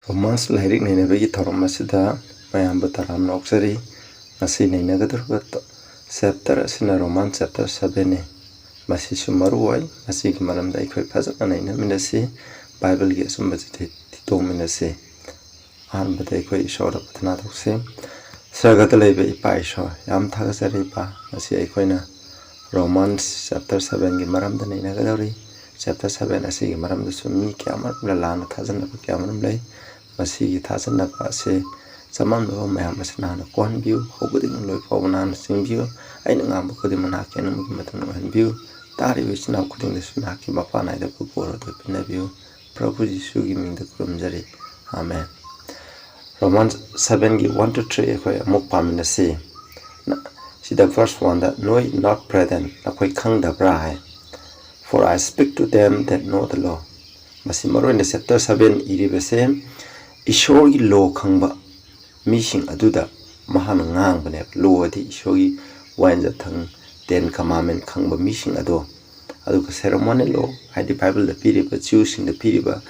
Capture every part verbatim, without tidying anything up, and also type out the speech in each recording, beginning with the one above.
Romance ꯂꯥꯏꯔꯤꯛ ꯅꯩꯅꯕꯒꯤ ꯊꯧꯔꯝ ꯑꯁꯤꯗ ꯃꯌꯥꯝꯕꯨ ꯇꯔꯥꯝꯅ ꯑꯣꯛꯆꯔꯤ꯫ ꯉꯁꯤ ꯅꯩꯅꯒꯗꯧꯔꯤꯕ ꯇꯣ-, ꯆꯦꯞꯇꯔ ꯑꯁꯤꯅ ꯔꯣꯃꯥꯟ ꯆꯦꯞꯇꯔ ꯁꯕꯦꯟꯅꯤ꯫ ꯃꯁꯤꯁꯨ ꯃꯔꯨ ꯑꯣꯏ꯫ ꯃꯁꯤꯒꯤ ꯃꯔꯝꯗ ꯑꯩꯈꯣꯏ ꯐꯖꯅ ꯅꯩꯅꯃꯤꯟꯅꯁꯤ꯫ ꯕꯥꯏꯕꯜꯒꯤ ꯑꯆꯨꯝꯕ ꯆꯤꯊꯤ ꯊꯤꯗꯣꯛꯃꯤꯟꯅꯁꯤ꯫ ꯑꯍꯥꯟꯕꯗ ꯑꯩꯈꯣꯏ ꯏꯁꯣꯔꯗ ꯄ꯭ꯔꯊꯅꯥ ꯇꯧꯁꯤ꯫ ꯁꯔꯒꯗ ꯂꯩꯕ ꯏꯄꯥ ꯏꯁꯣꯔ, ꯌꯥꯝ ꯊꯥꯒꯠꯆꯔꯤ ꯏꯄꯥ꯫ ꯉꯁꯤ ꯑꯩꯈꯣꯏꯅ ꯔꯣꯃꯥꯟꯁ ꯆꯦꯞꯇꯔ ꯁꯕꯦꯟꯒꯤ ꯃꯔꯝꯗ ꯅꯩꯅꯒꯗꯧꯔꯤ꯫ ꯆꯦꯞꯇꯔ ꯁꯕꯦꯟ ꯑꯁꯤꯒꯤ ꯃꯔꯝꯗꯁꯨ ꯃꯤ ꯀꯌꯥ ꯑꯃꯔꯣꯝꯗ ꯂꯥꯟꯅ ꯊꯥꯖꯅꯕ ꯀꯌꯥ ꯑꯃꯔꯣꯝ ꯂꯩ꯫ ꯃꯁꯤꯒꯤ ꯊꯥꯖꯅꯕ ꯑꯁꯤ ꯆꯃꯝꯅꯕ ꯃꯌꯥꯝ ꯑꯁꯤ ꯅꯍꯥꯛꯅ ꯀꯣꯛꯍꯟꯕꯤꯌꯨ꯫ ꯍꯧꯕꯗꯒꯤ ꯂꯣꯏ ꯐꯥꯎꯕ ꯅꯍꯥꯛꯅ ꯆꯤꯡꯕꯤꯌꯨ꯫ ꯑꯩꯅ ꯉꯥꯡꯕ ꯈꯨꯗꯤꯡꯃꯛ ꯅꯍꯥꯛꯀꯤ ꯑꯅꯤꯡꯕꯒꯤ ꯃꯇꯨꯡ ꯑꯣꯏꯍꯟꯕꯤꯌꯨ꯫ ꯇꯥꯔꯤꯕ ꯏꯆꯤꯟ ꯏꯅꯥꯎ ꯈꯨꯗꯤꯡꯗꯁꯨ ꯅꯍꯥꯛꯀꯤ ꯃꯄꯥ ꯅꯥꯏꯗꯕ ꯕꯣꯔ ꯑꯗꯨ ꯄꯤꯅꯕꯤꯌꯨ꯫ ꯄ꯭ꯔꯚꯨ ꯖꯤꯁꯨꯒꯤ ꯃꯤꯡꯗ ꯈꯨꯔꯨꯝꯖꯔꯤ꯫ ꯑꯥꯃꯦꯟ꯫ ꯔꯣꯃꯥꯟ ꯁꯕꯦꯟꯒꯤ ꯋꯥꯟ ꯇꯨ ꯊ꯭ꯔꯤ ꯑꯩꯈꯣꯏ ꯑꯃꯨꯛ ꯄꯥꯃꯤꯟꯅꯁꯤ꯫ ꯅ-, ꯁꯤꯗ ꯚꯔꯁ ꯋꯥꯟꯗ, "Know ye not, brethren," ꯅꯈꯣꯏ ꯈꯪꯗꯕ꯭ꯔꯥ ꯍꯥꯏ꯫ "For I speak to them that know the law." ꯃꯁꯤ ꯃꯔꯨ ꯑꯣꯏꯅ ꯆꯦꯞꯇꯔ ꯁꯕꯦꯟ ꯏꯔꯤꯕꯁꯦ ꯏꯁꯣꯔꯒꯤ ꯂꯣ ꯈꯪꯕ ꯃꯤꯁꯤꯡ ꯑꯗꯨꯗ ꯃꯍꯥꯛꯅ ꯉꯥꯡꯕꯅꯦꯕ꯫ ꯂꯣ ꯑꯗꯤ ꯏꯁꯣꯔꯒꯤ ꯋꯥꯌꯦꯟ ꯌꯥꯊꯪ, ꯇꯦꯟ ꯀꯃꯥꯟꯃꯦꯟ ꯈꯪꯕ ꯃꯤꯁꯤꯡ ꯑꯗꯣ꯫ ꯑꯗꯨꯒ ꯁꯦꯔꯦꯃꯣꯅꯤꯌꯦꯜ ꯂꯣ, ꯍꯥꯏꯗꯤ ꯕꯥꯏꯕꯜꯗ ꯄꯤꯔꯤꯕ, ꯖ꯭ꯌꯨꯁꯤꯡꯗ ꯄꯤꯔꯤꯕ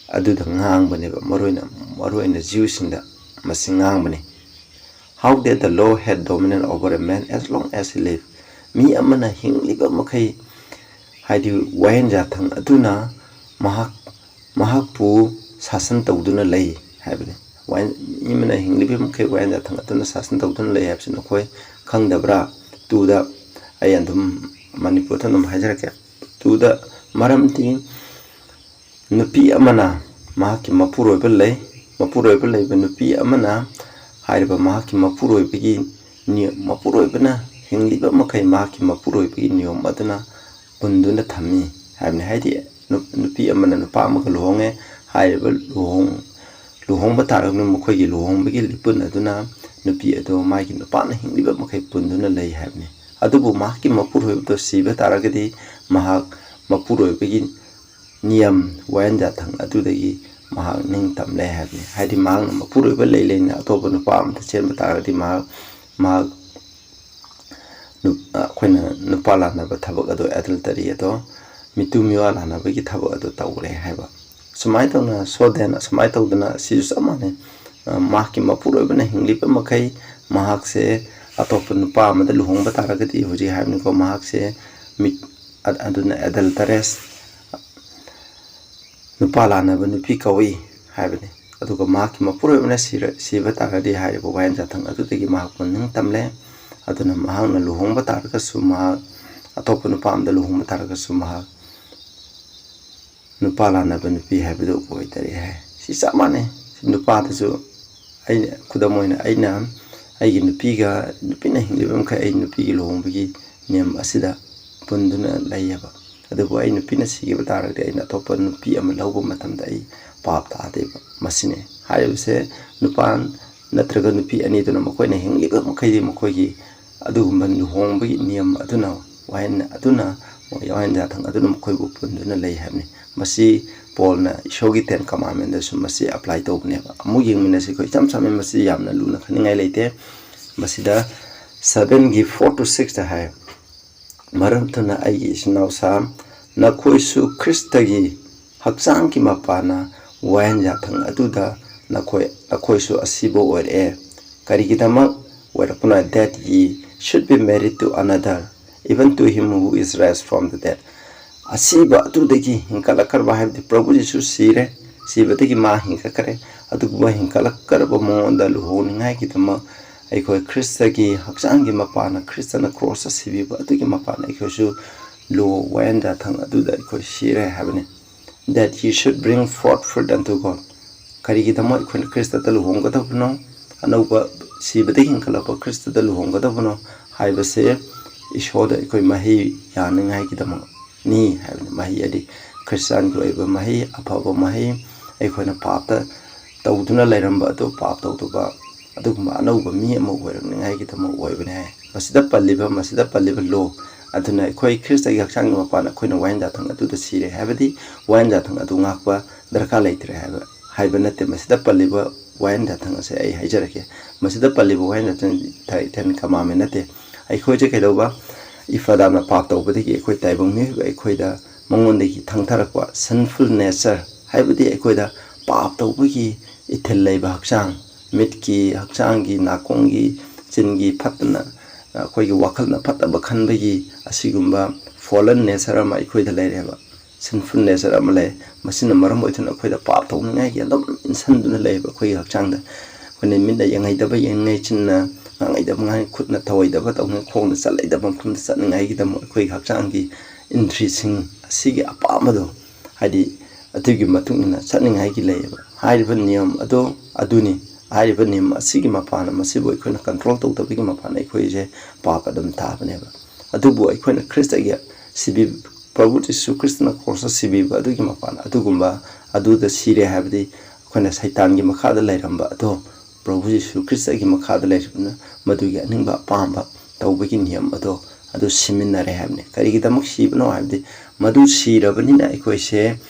ꯑꯗꯨꯗ ꯉꯥꯡꯕꯅꯦꯕ꯫ ꯃꯔꯨꯑꯣꯏꯅ, ꯃꯔꯨꯑꯣꯏꯅ ꯖ꯭ꯌꯨꯁꯤꯡꯗ ꯃꯁꯤ ꯉꯥꯡꯕꯅꯤ꯫ "How that the law had dominion over a man as long as he lived." ꯃꯤ ꯑꯃꯅ ꯍꯤꯡꯂꯤꯕ ꯃꯈꯩ, ꯍꯥꯏꯗꯤ ꯋꯥꯌꯦꯟ ꯌꯥꯊꯪ ꯑꯗꯨꯅ ꯃꯍꯥꯛ, ꯃꯍꯥꯛꯄꯨ ꯁꯥꯁꯟ ꯇꯧꯗꯨꯅ ꯂꯩ ꯍꯥꯏꯕꯅꯤ꯫ ꯋꯥꯌꯦꯟ, ꯃꯤ ꯑꯃꯅ ꯍꯤꯡꯂꯤꯕ ꯃꯈꯩ ꯋꯥꯌꯦꯟ ꯌꯥꯊꯪ ꯑꯗꯨꯅ ꯁꯥꯁꯟ ꯇꯧꯗꯨꯅ ꯂꯩ ꯍꯥꯏꯕꯁꯤ ꯅꯈꯣꯏ ꯈꯪꯗꯕ꯭ꯔꯥ? ꯇꯨꯗ ꯑꯩ ꯑꯗꯨꯝ ꯃꯅꯤꯄꯨꯔꯗ ꯑꯗꯨꯝ ꯍꯥꯏꯖꯔꯛꯀꯦ꯫ ꯇꯨꯗ ꯃꯔꯝꯗꯤ ꯅꯨꯄꯤ ꯑꯃꯅ ꯃꯍꯥꯛꯀꯤ ꯃꯄꯨꯔꯣꯏꯕ ꯂꯩ꯫ ꯃꯄꯨꯔꯣꯏꯕ ꯂꯩꯕ ꯅꯨꯄꯤ ꯑꯃꯅ ꯍꯥꯏꯔꯤꯕ ꯃꯍꯥꯛꯀꯤ ꯃꯄꯨꯔꯣꯏꯕꯒꯤ ꯅꯤꯌ-, ꯃꯄꯨꯔꯣꯏꯕꯅ ꯍꯤꯡꯂꯤꯕ ꯃꯈꯩ ꯃꯍꯥꯛꯀꯤ ꯃꯄꯨꯔꯣꯏꯕꯒꯤ ꯅꯤꯌꯣꯝ ꯑꯗꯨꯅ ꯄꯨꯟꯗꯨꯅ ꯊꯝꯃꯤ ꯍꯥꯏꯕꯅꯤ꯫ ꯍꯥꯏꯗꯤ ꯅꯨ-, ꯅꯨꯄꯤ ꯑꯃꯅ ꯅꯨꯄꯥ ꯑꯃꯒ ꯂꯨꯍꯣꯡꯉꯦ꯫ ꯍꯥꯏꯔꯤꯕ ꯂꯨꯍꯣꯡ-, ꯂꯨꯍꯣꯡꯕ ꯇꯥꯔꯒꯅ ꯃꯈꯣꯏꯒꯤ ꯂꯨꯍꯣꯡꯕꯒꯤ ꯂꯤꯄꯨꯟ ꯑꯗꯨꯅ ꯅꯨꯄꯤ ꯑꯗꯨ ꯃꯥꯒꯤ ꯅꯨꯄꯥꯅ ꯍꯤꯡꯂꯤꯕ ꯃꯈꯩ ꯄꯨꯟꯗꯨꯅ ꯂꯩ ꯍꯥꯏꯕꯅꯤ꯫ ꯑꯗꯨꯕꯨ ꯃꯍꯥꯛꯀꯤ ꯃꯄꯨꯔꯣꯏꯕꯗꯣ ꯁꯤꯕ ꯇꯥꯔꯒꯗꯤ ꯃꯍꯥꯛ ꯃꯄꯨꯔꯣꯏꯕꯒꯤ ꯅꯤꯌꯝ, ꯋꯥꯌꯦꯟ ꯌꯥꯊꯪ ꯑꯗꯨꯗꯒꯤ ꯃꯍꯥꯛ ꯅꯤꯡꯇꯝꯂꯦ ꯍꯥꯏꯕꯅꯤ꯫ ꯍꯥꯏꯗꯤ ꯃꯍꯥꯛꯅ ꯃꯄꯨꯔꯣꯏꯕ ꯂꯩ ꯂꯩꯅ ꯑꯇꯣꯞꯄ ꯅꯨꯄꯥ ꯑꯃꯗ ꯆꯦꯟꯕ ꯇꯥꯔꯒꯗꯤ ꯃꯍꯥꯛ, ꯃꯍꯥꯛ ꯅꯨ-, ꯑꯩꯈꯣꯏꯅ ꯅꯨꯄꯥ ꯂꯥꯟꯅꯕ ꯊꯕꯛ ꯑꯗꯣ, ꯑꯦꯗꯜꯇꯔꯤ ꯑꯗꯣ, ꯃꯤꯇꯨ ꯃꯤꯋꯥ ꯂꯥꯟꯅꯕꯒꯤ ꯊꯕꯛ ꯑꯗꯣ ꯇꯧꯔꯦ ꯍꯥꯏꯕ꯫ ꯁꯨꯃꯥꯏꯅ ꯇꯧꯅ, so then, ꯑꯁꯨꯃꯥꯏꯅ ꯇꯧꯗꯅ ꯁꯤꯁꯨ ꯆꯞ ꯃꯥꯟꯅꯩ꯫ ꯑ, ꯃꯍꯥꯛꯀꯤ ꯃꯄꯨꯔꯣꯏꯕꯅ ꯍꯤꯡꯂꯤꯕ ꯃꯈꯩ ꯃꯍꯥꯛꯁꯦ ꯑꯇꯣꯞꯄ ꯅꯨꯄꯥ ꯑꯃꯗ ꯂꯨꯍꯣꯡꯕ ꯇꯥꯔꯒꯗꯤ, ꯍꯧꯖꯤꯛ ꯍꯥꯏꯕꯅꯤꯀꯣ, ꯃꯍꯥꯛꯁꯦ ꯃꯤꯠ-, ꯑ-, ꯑꯗꯨꯅ adulteress, ꯅꯨꯄꯥ ꯂꯥꯟꯅꯕ ꯅꯨꯄꯤ ꯀꯧꯏ ꯍꯥꯏꯕꯅꯤ꯫ ꯑꯗꯨꯒ ꯃꯍꯥꯛꯀꯤ ꯃꯄꯨꯔꯣꯏꯕꯅ ꯁꯤꯔ-, ꯁꯤꯕ ꯇꯥꯔꯒꯗꯤ ꯍꯥꯏꯔꯤꯕ ꯋꯥꯌꯦꯟ ꯌꯥꯊꯪ ꯑꯗꯨꯗꯒꯤ ꯃꯍꯥꯛꯄꯨ ꯅꯤꯡꯇꯝꯂꯦ꯫ ꯑꯗꯨꯅ ꯃꯍꯥꯛꯅ ꯂꯨꯍꯣꯡꯕ ꯇꯥꯔꯒꯁꯨ, ꯃꯍꯥꯛ ꯑꯇꯣꯞꯄ ꯅꯨꯄꯥ ꯑꯃꯗ ꯂꯨꯍꯣꯡꯕ ꯇꯥꯔꯒꯁꯨ, ꯃꯍꯥꯛ ꯅꯨꯄꯥ ꯂꯥꯟꯅꯕ ꯅꯨꯄꯤ ꯍꯥꯏꯕꯗꯨ ꯑꯣꯏꯗꯔꯦ ꯍꯥꯏ꯫ ꯁꯤ ꯆꯞ ꯃꯥꯟꯅꯩ꯫ ꯁꯤ ꯅꯨꯄꯥꯗꯁꯨ ꯑꯩꯅ, ꯈꯨꯗꯝ ꯑꯣꯏꯅ, ꯑꯩꯅ ꯑꯩꯒꯤ ꯅꯨꯄꯤꯒ, ꯅꯨꯄꯤꯅ ꯍꯤꯡꯂꯤꯕ ꯃꯈꯩ ꯑꯩ ꯅꯨꯄꯤꯒꯤ ꯂꯨꯍꯣꯡꯕꯒꯤ ꯅꯤꯌꯝ ꯑꯁꯤꯗ ꯄꯨꯟꯗꯨꯅ ꯂꯩꯌꯦꯕ꯫ ꯑꯗꯨꯕꯨ ꯑꯩ ꯅꯨꯄꯤꯅ ꯁꯤꯈꯤꯕ ꯇꯥꯔꯒꯗꯤ ꯑꯩꯅ ꯑꯇꯣꯞꯄ ꯅꯨꯄꯤ ꯑꯃ ꯂꯧꯕ ꯃꯇꯝꯗ ꯑꯩ ꯄꯥꯞ ꯇꯥꯗꯦꯕ꯫ ꯃꯁꯤꯅꯤ ꯍꯥꯏꯔꯤꯕꯁꯦ꯫ ꯅꯨꯄꯥ ꯅꯠꯇ꯭ꯔꯒ ꯅꯨꯄꯤ ꯑꯅꯤꯗꯨꯅ ꯃꯈꯣꯏꯅ ꯍꯤꯡꯂꯤꯕ ꯃꯈꯩꯗꯤ ꯃꯈꯣꯏꯒꯤ ꯑꯗꯨꯒꯨꯝꯕ ꯂꯨꯍꯣꯡꯕꯒꯤ ꯅꯤꯌꯝ ꯑꯗꯨꯅ, ꯋꯥꯌꯦꯟ ꯑꯗꯨꯅ, ꯋꯥꯌꯦꯟ ꯌꯥꯊꯪ ꯑꯗꯨꯅ ꯃꯈꯣꯏꯕꯨ ꯄꯨꯟꯗꯨꯅ ꯂꯩ ꯍꯥꯏꯕꯅꯤ꯫ ꯃꯁꯤ ꯄꯣꯜꯅ ꯏꯁꯣꯔꯒꯤ Ten Commandmentꯗꯁꯨ ꯃꯁꯤ apply ꯇꯧꯕꯅꯦꯕ꯫ ꯑꯃꯨꯛ ꯌꯦꯡꯃꯤꯟꯅꯁꯤ ꯑꯩꯈꯣꯏ, ꯏꯆꯝ ꯆꯝꯃꯤ, ꯃꯁꯤ ꯌꯥꯝꯅ ꯂꯨꯅ ꯈꯟꯅꯤꯡꯉꯥꯏ ꯂꯩꯇꯦ꯫ ꯃꯁꯤꯗ sevenꯒꯤ four to sixꯇ ꯍꯥꯏ, "ꯃꯔꯝ ꯑꯗꯨꯅ ꯑꯩꯒꯤ ꯏꯆꯤꯟ ꯏꯅꯥꯎꯁꯥ, ꯅꯈꯣꯏꯁꯨ ꯈ꯭ꯔꯤꯁꯇꯒꯤ ꯍꯛꯆꯥꯡꯒꯤ ꯃꯄꯥꯅ ꯋꯥꯌꯦꯟ ꯌꯥꯊꯪ ꯑꯗꯨꯗ ꯅꯈꯣꯏ, ꯅꯈꯣꯏꯁꯨ ꯑꯁꯤꯕ ꯑꯣꯏꯔꯛꯑꯦ꯫ ꯀꯔꯤꯒꯤꯗꯃꯛ ꯑꯣꯏꯔꯛꯄꯅꯣ? That ye should be married to another, even to him who is raised from the dead." ꯑꯁꯤꯕ ꯑꯗꯨꯗꯒꯤ ꯍꯤꯡꯒꯠꯂꯛꯈ꯭ꯔꯕ ꯍꯥꯏꯕꯗꯤ ꯄ꯭ꯔꯚꯨ ꯖꯤꯁꯨ ꯁꯤꯔꯦ, ꯁꯤꯕꯗꯒꯤ ꯃꯥ ꯍꯤꯡꯒꯠꯈ꯭ꯔꯦ꯫ ꯑꯗꯨꯒꯨꯝꯕ ꯍꯤꯡꯒꯠꯂꯛꯈ꯭ꯔꯕ ꯃꯉꯣꯟꯗ ꯂꯨꯍꯣꯡꯅꯤꯡꯉꯥꯏꯒꯤꯗꯃꯛ ꯑꯩꯈꯣꯏ ꯈ꯭ꯔꯤꯁꯇꯒꯤ ꯍꯛꯆꯥꯡꯒꯤ ꯃꯄꯥꯅ, ꯈ꯭ꯔꯤꯁꯇꯅ ꯀ꯭ꯔꯣꯁꯇ ꯁꯤꯕꯤꯕ ꯑꯗꯨꯒꯤ ꯃꯄꯥꯅ ꯑꯩꯈꯣꯏꯁꯨ ꯂꯨꯍꯣꯡ ꯋꯥꯌꯦꯟ ꯌꯥꯊꯪ ꯑꯗꯨꯗ ꯑꯩꯈꯣꯏ ꯁꯤꯔꯦ ꯍꯥꯏꯕꯅꯤ꯫ That ye should bring forth fruit unto God. ꯀꯔꯤꯒꯤꯗꯃꯛ ꯑꯩꯈꯣꯏꯅ ꯈ꯭ꯔꯤꯁꯇꯗ ꯂꯨꯍꯣꯡꯒꯗꯕꯅꯣ? ꯑꯅꯧꯕ ꯁꯤꯕꯗꯒꯤ ꯍꯤꯡꯒꯠꯂꯛꯄ ꯈ꯭ꯔꯤꯁꯇꯗ ꯂꯨꯍꯣꯡꯒꯗꯕꯅꯣ ꯍꯥꯏꯕꯁꯦ ꯏꯁꯣꯔꯗ ꯑꯩꯈꯣꯏ ꯃꯍꯩ ꯌꯥꯅꯤꯡꯉꯥꯏꯒꯤꯗꯃꯛꯅꯤ ꯍꯥꯏꯕꯅꯤ꯫ ꯃꯍꯩ ꯑꯗꯤ ꯈ꯭ꯔꯤꯁꯇꯥꯟꯒꯤ ꯑꯣꯏꯕ ꯃꯍꯩ, ꯑꯐꯕ ꯃꯍꯩ, ꯑꯩꯈꯣꯏꯅ ꯄꯥꯞꯇ ꯇꯧꯗꯨꯅ ꯂꯩꯔꯝꯕ ꯑꯗꯨ ꯄꯥꯞ ꯇꯧꯗꯕ ꯑꯗꯨꯒꯨꯝꯕ ꯑꯅꯧꯕ ꯃꯤ ꯑꯃ ꯑꯣꯏꯔꯛꯅꯤꯉꯥꯏꯒꯤꯗꯃꯛ ꯑꯣꯏꯕꯅꯤ ꯍꯥꯏ꯫ ꯃꯁꯤꯗ ꯄꯜꯂꯤꯕ, ꯃꯁꯤꯗ ꯄꯜꯂꯤꯕ ꯂꯣ ꯑꯗꯨꯅ ꯑꯩꯈꯣꯏ ꯈ꯭ꯔꯤꯁꯇꯒꯤ ꯍꯛꯆꯥꯡꯒꯤ ꯃꯄꯥꯟ ꯑꯩꯈꯣꯏꯅ ꯋꯥꯌꯦꯟ ꯌꯥꯊꯪ ꯑꯗꯨꯗ ꯁꯤꯔꯦ ꯍꯥꯏꯕꯗꯤ ꯋꯥꯌꯦꯟ ꯌꯥꯊꯪ ꯑꯗꯨ ꯉꯥꯛꯄ ꯗꯔꯀꯥꯔ ꯂꯩꯇ꯭ꯔꯦ ꯍꯥꯏꯕ, ꯍꯥꯏꯕ ꯅꯠꯇꯦ꯫ ꯃꯁꯤꯗ ꯄꯜꯂꯤꯕ ꯋꯥꯌꯦꯟ ꯌꯥꯊꯪ ꯑꯁꯦ ꯑꯩ ꯍꯥꯏꯖꯔꯛꯀꯦ꯫ ꯃꯁꯤꯗ ꯄꯜꯂꯤꯕ ꯋꯥꯌꯦꯟ ꯌꯥꯊꯪ Ten Commandment ꯅꯠꯇꯦ꯫ ꯑꯩꯈꯣꯏꯁꯦ ꯀꯩꯗꯧꯕ? ꯏꯐꯥꯗꯥꯝꯅ ꯄꯥꯞ ꯇꯧꯕꯗꯒꯤ ꯑꯩꯈꯣꯏ ꯇꯥꯏꯕꯪ ꯃꯤꯑꯣꯏꯕ ꯑꯩꯈꯣꯏꯗ ꯃꯉꯣꯟꯗꯒꯤ ꯊꯪꯊꯔꯛꯄ sinful nature, ꯍꯥꯏꯕꯗꯤ ꯑꯩꯈꯣꯏꯗ ꯄꯥꯞ ꯇꯧꯕꯒꯤ ꯏꯊꯤꯜ ꯂꯩꯕ ꯍꯛꯆꯥꯡ, ꯃꯤꯠꯀꯤ, ꯍꯛꯆꯥꯡꯒꯤ, ꯅꯥꯀꯣꯡꯒꯤ, ꯆꯤꯟꯒꯤ ꯐꯠꯇꯅ, ꯑꯩꯈꯣꯏꯒꯤ ꯋꯥꯈꯜꯅ ꯐꯠꯇꯕ ꯈꯟꯕꯒꯤ ꯑꯁꯤꯒꯨꯝꯕ fallen nature ꯑꯃ ꯑꯩꯈꯣꯏꯗ ꯂꯩꯔꯦꯕ꯫ Sinful nature ꯑꯃ ꯂꯩ꯫ ꯃꯁꯤꯅ ꯃꯔꯝ ꯑꯣꯏꯗꯨꯅ ꯑꯩꯈꯣꯏꯗ ꯄꯥꯞ ꯇꯧꯅꯤꯡꯉꯥꯏꯒꯤ ꯑꯗꯨꯝ ꯏꯟꯁꯤꯟꯗꯨꯅ ꯂꯩꯌꯦꯕ ꯑꯩꯈꯣꯏꯒꯤ ꯍꯛꯆꯥꯡꯗ꯫ ꯑꯩꯈꯣꯏꯅ ꯃꯤꯠꯅ ꯌꯦꯡꯍꯩꯗꯕ ꯌꯦꯡꯉꯩ, ꯆꯤꯟꯅ ꯉꯥꯡꯍꯩꯗꯕ ꯉꯥꯡꯉꯩ, ꯈꯨꯠꯅ ꯊꯧꯍꯩꯗꯕ ꯇꯧꯉꯩ, ꯈꯣꯡꯅ ꯆꯠꯂꯩꯗꯕ ꯃꯐꯝꯗ ꯆꯠꯅꯤꯡꯉꯥꯏꯒꯤꯗꯃꯛ ꯑꯩꯈꯣꯏꯒꯤ ꯍꯛꯆꯥꯡꯒꯤ ꯏꯟꯗ꯭ꯔꯤꯁꯤꯡ ꯑꯁꯤꯒꯤ ꯑꯄꯥꯝꯕꯗꯣ, ꯍꯥꯏꯗꯤ ꯑꯗꯨꯒꯤ ꯃꯇꯨꯡ ꯏꯟꯅ ꯆꯠꯅꯤꯡꯉꯥꯏꯒꯤ ꯂꯩꯌꯦꯕ꯫ ꯍꯥꯏꯔꯤꯕ ꯅꯤꯌꯝ ꯑꯗꯣ ꯑꯗꯨꯅꯤ꯫ ꯍꯥꯏꯔꯤꯕ ꯅꯤꯌꯝ ꯑꯁꯤꯒꯤ ꯃꯄꯥꯟꯅ, ꯃꯁꯤꯕꯨ ꯑꯩꯈꯣꯏꯅ control ꯇꯧꯗꯕꯒꯤ ꯃꯄꯥꯟꯅ ꯑꯩꯈꯣꯏꯁꯦ ꯄꯥꯞ ꯑꯗꯨꯝ ꯇꯥꯕꯅꯦꯕ꯫ ꯑꯗꯨꯕꯨ ꯑꯩꯈꯣꯏꯅ ꯈ꯭ꯔꯤꯁꯇꯒꯤ ꯁꯤꯕꯤ-, ꯄ꯭ꯔꯚꯨ ꯖꯤꯁꯨ ꯈ꯭ꯔꯤꯁꯇꯅ ꯀ꯭ꯔꯣꯁꯇ ꯁꯤꯕꯤꯕ ꯑꯗꯨꯒꯤ ꯃꯄꯥꯟ ꯑꯗꯨꯒꯨꯝꯕ ꯑꯗꯨꯗ ꯁꯤꯔꯦ ꯍꯥꯏꯕꯗꯤ ꯑꯩꯈꯣꯏꯅ ꯁꯩꯇꯥꯟꯒꯤ ꯃꯈꯥꯗ ꯂꯩꯔꯝꯕ ꯑꯗꯣ ꯄ꯭ꯔꯚꯨ ꯖꯤꯁꯨ ꯈ꯭ꯔꯤꯁꯇꯒꯤ ꯃꯈꯥꯗ ꯂꯩꯔꯤꯕꯅ ꯃꯗꯨꯒꯤ ꯑꯅꯤꯡꯕ ꯑꯄꯥꯝꯕ ꯇꯧꯕꯒꯤ ꯅꯤꯌꯝ ꯑꯗꯣ ꯑꯗꯨ ꯁꯤꯃꯤꯟꯅꯔꯦ ꯍꯥꯏꯕꯅꯤ꯫ ꯀꯔꯤꯒꯤꯗꯃꯛ ꯁꯤꯕꯅꯣ ꯍꯥꯏꯕꯗꯤ ꯃꯗꯨ ꯁꯤꯔꯕꯅꯤꯅ ꯑꯩꯈꯣꯏꯁꯦ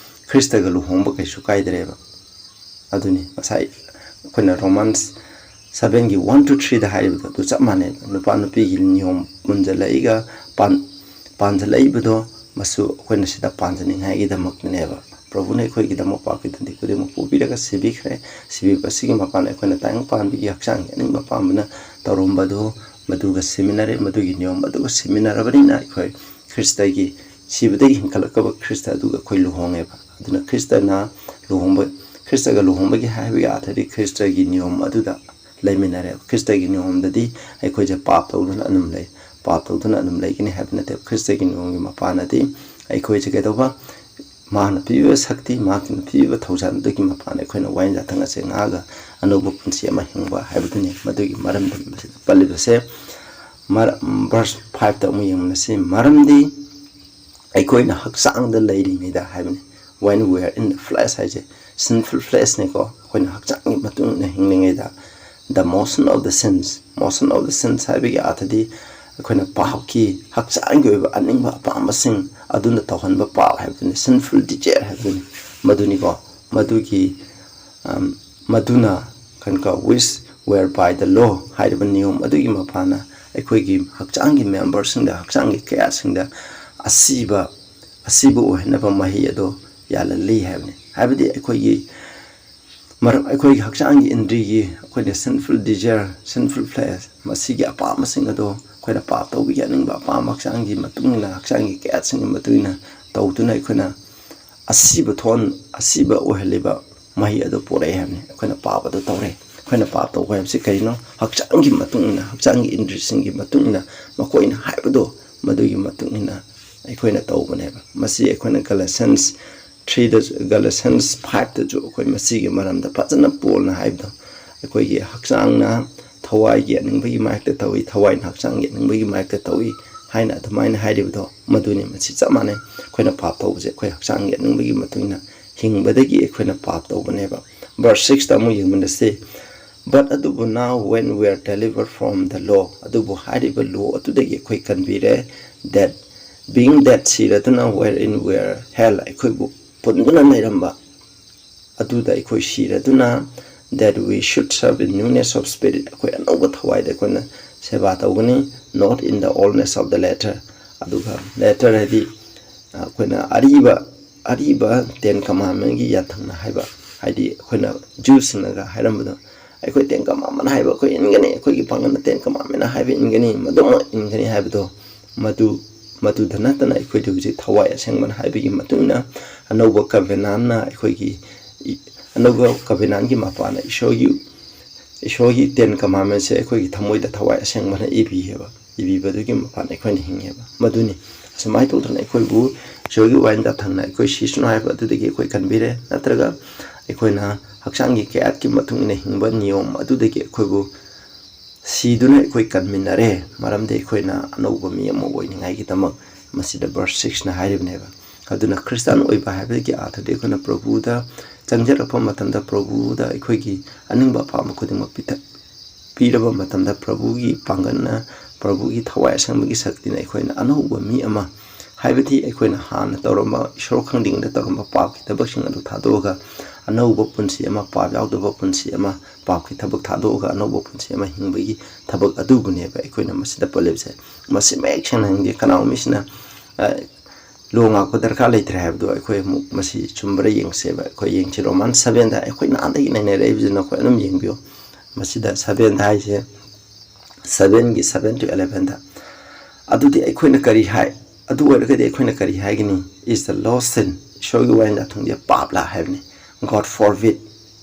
ꯈ꯭ꯔꯤꯁꯇꯒ ꯂꯨꯍꯣꯡꯕ ꯀꯩꯁꯨ ꯀꯥꯏꯗ꯭ꯔꯦꯕ꯫ ꯑꯗꯨꯅꯤ ꯉꯁꯥꯏ ꯑꯩꯈꯣꯏꯅ Romans sevenꯒꯤ one to threeꯗ ꯍꯥꯏꯔꯤꯕꯗꯣ ꯑꯗꯨ ꯆꯞ ꯃꯥꯟꯅꯩ꯫ ꯅꯨꯄꯥ ꯅꯨꯄꯤꯒꯤ ꯅꯤꯌꯣꯝ ꯃꯨꯟꯖꯜꯂꯛꯏꯒ ꯄꯥꯟ-, ꯄꯥꯟꯖꯜꯂꯛꯏꯕꯗꯣ ꯃꯁꯨ ꯑꯩꯈꯣꯏꯅ ꯁꯤꯗ ꯄꯥꯟꯖꯅꯤꯡꯉꯥꯏꯒꯤꯗꯃꯛꯇꯅꯦꯕ꯫ ꯄ꯭ꯔꯚꯨꯅ ꯑꯩꯈꯣꯏꯒꯤꯗꯃꯛ ꯄꯥꯞꯀꯤ ꯗꯟꯗꯤ ꯈꯨꯗꯤꯡꯃꯛ ꯄꯨꯕꯤꯔꯒ ꯁꯤꯕꯤꯈ꯭ꯔꯦ꯫ ꯁꯤꯕꯤꯕ ꯑꯁꯤꯒꯤ ꯃꯄꯥꯟ ꯑꯩꯈꯣꯏꯅ ꯇꯥꯏꯕꯪ ꯄꯥꯟꯕꯒꯤ ꯍꯛꯆꯥꯡꯒꯤ ꯑꯅꯤꯡꯕ ꯑꯄꯥꯝꯕꯅ ꯇꯧꯔꯝꯕꯗꯨ ꯃꯗꯨꯒ ꯁꯤꯃꯤꯟꯅꯔꯦ꯫ ꯃꯗꯨꯒꯤ ꯅꯤꯌꯣꯝ ꯑꯗꯨꯒ ꯁꯤꯃꯤꯟꯅꯔꯕꯅꯤꯅ ꯑꯩꯈꯣꯏ ꯈ꯭ꯔꯤꯁꯇꯒꯤ, ꯁꯤꯕꯗꯒꯤ ꯍꯤꯡꯒꯠꯂꯛꯄ ꯈ꯭ꯔꯤꯁꯇ ꯑꯗꯨꯒ ꯑꯩꯈꯣꯏ ꯂꯨꯍꯣꯡꯉꯦꯕ꯫ ꯑꯗꯨꯅ ꯈ꯭ꯔꯤꯁꯇꯅ ꯂꯨꯍꯣꯡꯕ, ꯈ꯭ꯔꯤꯁꯇꯒ ꯂꯨꯍꯣꯡꯕꯒꯤ ꯍꯥꯏꯕꯒꯤ ꯑꯥꯔꯊꯗꯤ ꯈ꯭ꯔꯤꯁꯇꯒꯤ ꯅꯤꯌꯣꯝ ꯑꯗꯨꯗ ꯂꯩꯃꯤꯟꯅꯔꯦꯕ꯫ ꯈ꯭ꯔꯤꯁꯇꯒꯤ ꯅꯤꯌꯣꯝꯗꯗꯤ ꯑꯩꯈꯣꯏꯁꯦ ꯄꯥꯞ ꯇꯧꯗꯨꯅ ꯑꯗꯨꯝ ꯂꯩ, ꯄꯥꯞ ꯇꯧꯗꯨꯅ ꯑꯗꯨꯝ ꯂꯩꯒꯅꯤ ꯍꯥꯏꯕ ꯅꯠꯇꯦꯕ꯫ ꯈ꯭ꯔꯤꯁꯇꯒꯤ ꯅꯤꯌꯣꯝꯒꯤ ꯃꯄꯥꯟꯅꯗꯤ ꯑꯩꯈꯣꯏꯁꯦ ꯀꯩꯗꯧꯕ? ꯃꯥꯅ ꯄꯤꯕꯤꯕ ꯁꯛꯇꯤ, ꯃꯍꯥꯛꯅ ꯄꯤꯕꯤꯕ ꯊꯧꯖꯥꯜ ꯑꯗꯨꯒꯤ ꯃꯄꯥꯟꯗ ꯑꯩꯈꯣꯏꯅ ꯋꯥꯌꯦꯟ ꯌꯥꯊꯪ ꯑꯁꯦ ꯉꯥꯛꯑꯒ ꯑꯅꯧꯕ ꯄꯨꯟꯁꯤ ꯑꯃ ꯍꯤꯡꯕ ꯍꯥꯏꯕꯗꯨꯅꯤ꯫ ꯃꯗꯨꯒꯤ ꯃꯔꯝꯗꯅꯤ ꯃꯁꯤꯗ ꯄꯜꯂꯤꯕꯁꯦ꯫ ꯃꯔ-, verse fiveꯇ ꯑꯃꯨꯛ ꯌꯦꯡꯃꯤꯟꯅꯁꯤ꯫ ꯃꯔꯝꯗꯤ ꯑꯩꯈꯣꯏꯅ ꯍꯛꯆꯥꯡꯗ ꯂꯩꯔꯤꯉꯩꯗ ꯍꯥꯏꯕꯅꯤ, when we are in the flesh ꯍꯥꯏꯁꯦ sinful fleshꯅꯤꯀꯣ꯫ ꯑꯩꯈꯣꯏꯅ ꯍꯛꯆꯥꯡꯒꯤ ꯃꯇꯨꯡ ꯏꯟꯅ ꯍꯤꯡꯂꯤꯉꯩꯗ the motion of the sins, motion of the sins ꯍꯥꯏꯕꯒꯤ ꯑꯥꯔꯊꯗꯤ ꯑꯩꯈꯣꯏꯅ ꯄꯥꯞꯀꯤ ꯍꯛꯆꯥꯡꯒꯤ ꯑꯣꯏꯕ ꯑꯅꯤꯡꯕ ꯑꯄꯥꯝꯕꯁꯤꯡ ꯑꯗꯨꯅ ꯇꯧꯍꯟꯕ ꯄꯥꯞ ꯍꯥꯏꯕꯗꯨꯅꯤ, sinful desire ꯍꯥꯏꯕꯗꯨꯅꯤ꯫ ꯃꯗꯨꯅꯤꯀꯣ, ꯃꯗꯨꯒꯤ, ꯑꯝ, ꯃꯗꯨꯅ ꯀꯩꯅꯣ, which whereby the law ꯍꯥꯏꯔꯤꯕ ꯅꯤꯌꯣꯝ ꯑꯗꯨꯒꯤ ꯃꯄꯥꯟꯅ ꯑꯩꯈꯣꯏꯒꯤ ꯍꯛꯆꯥꯡꯒꯤ memberꯁꯤꯡꯗ, ꯍꯛꯆꯥꯡꯒꯤ ꯀꯌꯥꯁꯤꯡꯗ ꯑꯁꯤꯕ, ꯑꯁꯤꯕ ꯑꯣꯏꯍꯟꯅꯕ ꯃꯍꯩ ꯑꯗꯣ ꯌꯥꯜꯍꯜꯂꯤ ꯍꯥꯏꯕꯅꯤ꯫ ꯍꯥꯏꯕꯗꯤ ꯑꯩꯈꯣꯏꯒꯤ ꯃꯔꯝ, ꯑꯩꯈꯣꯏꯒꯤ ꯍꯛꯆꯥꯡꯒꯤ ꯏꯟꯗ꯭ꯔꯤꯒꯤ, ꯑꯩꯈꯣꯏꯅ sinful desire, sinful flesh, ꯃꯁꯤꯒꯤ ꯑꯄꯥꯝꯕꯁꯤꯡ ꯑꯗꯣ ꯑꯩꯈꯣꯏꯅ ꯄꯥꯞ ꯇꯧꯕꯒꯤ ꯑꯅꯤꯡꯕ ꯑꯄꯥꯝꯕ, ꯍꯛꯆꯥꯡꯒꯤ ꯃꯇꯨꯡ ꯏꯟꯅ, ꯍꯛꯆꯥꯡꯒꯤ ꯀꯌꯥꯠꯁꯤꯡꯒꯤ ꯃꯇꯨꯡ ꯏꯟꯅ ꯇꯧꯗꯨꯅ ꯑꯩꯈꯣꯏꯅ ꯑꯁꯤꯕ ꯊꯣꯟ-, ꯑꯁꯤꯕ ꯑꯣꯏꯍꯜꯂꯤꯕ ꯃꯍꯩ ꯑꯗꯨ ꯄꯣꯔꯛꯑꯦ ꯍꯥꯏꯕꯅꯤ꯫ ꯑꯩꯈꯣꯏꯅ ꯄꯥꯞ ꯑꯗꯨ ꯇꯧꯔꯦ, ꯑꯩꯈꯣꯏꯅ ꯄꯥꯞ ꯇꯧꯕ ꯍꯥꯏꯕꯁꯤ ꯀꯔꯤꯅꯣ? ꯍꯛꯆꯥꯡꯒꯤ ꯃꯇꯨꯡ ꯏꯟꯅ, ꯍꯛꯆꯥꯡꯒꯤ ꯏꯟꯗ꯭ꯔꯤꯁꯤꯡꯒꯤ ꯃꯇꯨꯡ ꯏꯟꯅ, ꯃꯈꯣꯏꯅ ꯍꯥꯏꯕꯗꯣ ꯃꯗꯨꯒꯤ ꯃꯇꯨꯡ ꯏꯟꯅ ꯑꯩꯈꯣꯏꯅ ꯇꯧꯕꯅꯦꯕ꯫ ꯃꯁꯤ ꯑꯩꯈꯣꯏꯅ Galatians three ꯗ, Galatians five ꯇꯁꯨ ꯑꯩꯈꯣꯏ ꯃꯁꯤꯒꯤ ꯃꯔꯝꯗ ꯐꯖꯅ ꯄꯣꯜꯅ ꯍꯥꯏꯕꯗꯣ, ꯑꯩꯈꯣꯏꯒꯤ ꯍꯛꯆꯥꯡꯅ ꯊꯋꯥꯏꯒꯤ ꯑꯅꯤꯡꯕꯒꯤ ꯃꯥꯏꯛꯇ ꯇꯧꯏ, ꯊꯋꯥꯏꯅ ꯍꯛꯆꯥꯡꯒꯤ ꯑꯅꯤꯡꯕꯒꯤ ꯃꯥꯏꯛꯇ ꯇꯧꯏ ꯍꯥꯏꯅ ꯑꯗꯨꯃꯥꯏꯅ ꯍꯥꯏꯔꯤꯕꯗꯣ, ꯃꯗꯨꯅꯤ꯫ ꯃꯁꯤ ꯆꯞ ꯃꯥꯟꯅꯩ꯫ ꯑꯩꯈꯣꯏꯅ ꯄꯥꯞ ꯇꯧꯕꯁꯦ ꯑꯩꯈꯣꯏ ꯍꯛꯆꯥꯡꯒꯤ ꯑꯅꯤꯡꯕꯒꯤ ꯃꯇꯨꯡ ꯏꯟꯅ ꯍꯤꯡꯕꯗꯒꯤ ꯑꯩꯈꯣꯏꯅ ꯄꯥꯞ ꯇꯧꯕꯅꯦꯕ꯫ Verse six ꯇ ꯑꯃꯨꯛ ꯌꯦꯡꯃꯤꯟꯅꯁꯤ꯫ But ꯑꯗꯨꯕꯨ now when we are delivered from the law, ꯑꯗꯨꯕꯨ ꯍꯥꯏꯔꯤꯕ law ꯑꯗꯨꯗꯒꯤ ꯑꯩꯈꯣꯏ ꯀꯟꯕꯤꯔꯦ, that being that ꯁꯤꯔꯗꯨꯅ wherein we are held, ꯑꯩꯈꯣꯏꯕꯨ ꯄꯨꯟꯗꯨꯅ ꯂꯩꯔꯝꯕ ꯑꯗꯨꯗ ꯑꯩꯈꯣꯏ ꯁꯤꯔꯗꯨꯅ, that we should serve in newness of spirit, ꯑꯩꯈꯣꯏ ꯑꯅꯧꯕ ꯊꯋꯥꯏꯗ ꯑꯩꯈꯣꯏꯅ ꯁꯦꯕꯥ ꯇꯧꯒꯅꯤ, not in the oldness of the letter꯫ ꯑꯗꯨꯒ letter ꯍꯥꯏꯗꯤ ꯑꯩꯈꯣꯏꯅ ꯑꯔꯤꯕ, ꯑꯔꯤꯕ Ten Commandment ꯀꯤ ꯌꯥꯊꯪꯅ ꯍꯥꯏꯕ, ꯍꯥꯏꯗꯤ ꯑꯩꯈꯣꯏꯅ Jews ꯁꯤꯡꯅꯒ ꯍꯥꯏꯔꯝꯕꯗꯣ, ꯑꯩꯈꯣꯏ Ten Commandment ꯍꯥꯏꯕ ꯑꯩꯈꯣꯏ ꯏꯟꯒꯅꯤ, ꯑꯩꯈꯣꯏꯒꯤ ꯄꯥꯡꯒꯜꯅ Ten Commandment ꯍꯥꯏꯕ ꯏꯟꯒꯅꯤ, ꯃꯗꯨꯃꯛ ꯏꯟꯒꯅꯤ ꯍꯥꯏꯕꯗꯣ, ꯃꯗꯨ, ꯃꯗꯨꯗ ꯅꯠꯇꯅ ꯑꯩꯈꯣꯏꯗꯤ ꯍꯧꯖꯤꯛ ꯊꯋꯥꯏ ꯑꯁꯦꯡꯕꯅ ꯍꯥꯏꯕꯒꯤ ꯃꯇꯨꯡ ꯏꯟꯅ ꯑꯅꯧꯕ covenant ꯅ ꯑꯩꯈꯣꯏꯒꯤ ꯏ-, ꯑꯅꯧꯕ covenant ꯀꯤ ꯃꯄꯥꯟꯅ ꯏꯁꯣꯔꯒꯤ, ꯏꯁꯣꯔꯒꯤ Ten Commandment ꯁꯦ ꯑꯩꯈꯣꯏꯒꯤ ꯊꯃꯣꯏꯗ ꯊꯋꯥꯏ ꯑꯁꯦꯡꯕꯅ ꯏꯕꯤꯑꯕ, ꯏꯕꯤꯕꯗꯨꯒꯤ ꯃꯄꯥꯟ ꯑꯩꯈꯣꯏꯅ ꯍꯤꯡꯉꯦꯕ꯫ ꯃꯗꯨꯅꯤ꯫ ꯑꯁꯨꯃꯥꯏꯅ ꯇꯧꯗꯅ ꯑꯩꯈꯣꯏꯕꯨ ꯏꯁꯣꯔꯒꯤ ꯋꯥꯔꯦꯟ ꯌꯥꯊꯪꯅ ꯑꯩꯈꯣꯏ ꯁꯤꯁꯅꯨ ꯍꯥꯏꯕ ꯑꯗꯨꯗꯒꯤ ꯑꯩꯈꯣꯏ ꯀꯟꯕꯤꯔꯦ, ꯅꯠꯇ꯭ꯔꯒ ꯑꯩꯈꯣꯏꯅ ꯍꯛꯆꯥꯡꯒꯤ ꯀꯌꯥꯠꯀꯤ ꯃꯇꯨꯡ ꯏꯟꯅ ꯍꯤꯡꯕ ꯅꯤꯌꯣꯝ ꯑꯗꯨꯗꯒꯤ ꯑꯩꯈꯣꯏꯕꯨ ꯁꯤꯗꯨꯅ ꯑꯩꯈꯣꯏ ꯀꯟꯃꯤꯟꯅꯔꯦ, ꯃꯔꯝꯗꯤ ꯑꯩꯈꯣꯏꯅ ꯑꯅꯧꯕ ꯃꯤ ꯑꯃ ꯑꯣꯏꯅꯤꯡꯉꯥꯏꯒꯤꯗꯃꯛ꯫ ꯃꯁꯤꯗ verse six ꯅ ꯍꯥꯏꯔꯤꯕꯅꯦꯕ꯫ ꯑꯗꯨꯅ ꯈ꯭ꯔꯤꯁꯇꯥꯟ ꯑꯣꯏꯕ ꯍꯥꯏꯕꯒꯤ ꯑꯥꯔꯊꯗꯤ ꯑꯩꯈꯣꯏꯅ ꯄ꯭ꯔꯚꯨꯗ ꯆꯪꯖꯔꯛꯄ ꯃꯇꯝꯗ, ꯄ꯭ꯔꯚꯨꯗ ꯑꯩꯈꯣꯏꯒꯤ ꯑꯅꯤꯡꯕ ꯑꯄꯥꯝꯕ ꯈꯨꯗꯤꯡꯃꯛ ꯄꯤꯊ-, ꯄꯤꯔꯕ ꯃꯇꯝꯗ, ꯄ꯭ꯔꯚꯨꯒꯤ ꯄꯥꯡꯒꯜꯅ, ꯄ꯭ꯔꯚꯨꯒꯤ ꯊꯋꯥꯏ ꯑꯁꯦꯡꯕꯒꯤ ꯁꯛꯇꯤꯅ ꯑꯩꯈꯣꯏꯅ ꯑꯅꯧꯕ ꯃꯤ ꯑꯃ, ꯍꯥꯏꯕꯗꯤ ꯑꯩꯈꯣꯏꯅ ꯍꯥꯟꯅ ꯇꯧꯔꯝꯕ, ꯏꯁꯣꯔ ꯈꯪꯗꯤꯡꯗ ꯇꯧꯔꯝꯕ ꯄꯥꯞꯀꯤ ꯊꯕꯛꯁꯤꯡ ꯑꯗꯨ ꯊꯥꯗꯣꯛꯑꯒ, ꯑꯅꯧꯕ ꯄꯨꯟꯁꯤ ꯑꯃ, ꯄꯥꯞ ꯌꯥꯎꯗꯕ ꯄꯨꯟꯁꯤ ꯑꯃ, ꯄꯥꯞꯀꯤ ꯊꯕꯛ ꯊꯥꯗꯣꯛꯑꯒ ꯑꯅꯧꯕ ꯄꯨꯟꯁꯤ ꯑꯃ ꯍꯤꯡꯕꯒꯤ ꯊꯕꯛ ꯑꯗꯨꯕꯨꯅꯦꯕ ꯑꯩꯈꯣꯏꯅ ꯃꯁꯤꯗ ꯄꯜꯂꯤꯕꯁꯦ꯫ ꯃꯁꯤ ꯃꯌꯦꯛ ꯁꯦꯡꯅ ꯍꯪꯗꯦ꯫ ꯀꯅꯥꯒꯨꯝꯕ ꯃꯤꯁꯤꯅ, ꯑ, ꯂꯣ ꯉꯥꯛꯄ ꯗꯔꯀꯥꯔ ꯂꯩꯇ꯭ꯔꯦ ꯍꯥꯏꯕꯗꯣ ꯑꯩꯈꯣꯏ ꯑꯃꯨꯛ ꯃꯁꯤ ꯆꯨꯝꯕ꯭ꯔꯥ ꯌꯦꯡꯁꯦꯕ꯫ ꯑꯩꯈꯣꯏ ꯌꯦꯡꯁꯤ, Roman seven ꯗ ꯑꯩꯈꯣꯏ ꯅꯍꯥꯟꯗꯒꯤ ꯅꯩꯅꯔꯛꯏꯕꯁꯤ ꯅꯈꯣꯏ ꯑꯗꯨꯝ ꯌꯦꯡꯕꯤꯌꯨ꯫ ꯃꯁꯤꯗ seven ꯗ ꯍꯥꯏꯁꯦ, seven ꯒꯤ seven to eleven ꯗ꯫ ꯑꯗꯨꯗꯤ ꯑꯩꯈꯣꯏꯅ ꯀꯔꯤ ꯍꯥꯏ? ꯑꯗꯨ ꯑꯣꯏꯔꯒꯗꯤ ꯑꯩꯈꯣꯏꯅ ꯀꯔꯤ ꯍꯥꯏꯒꯅꯤ? Is the law sin? ꯏꯁꯣꯔꯒꯤ ꯋꯥꯌꯦꯜ ꯌꯥꯊꯪꯗꯤ ꯄꯥꯞꯂꯥ ꯍꯥꯏꯕꯅꯤ꯫ God forbid.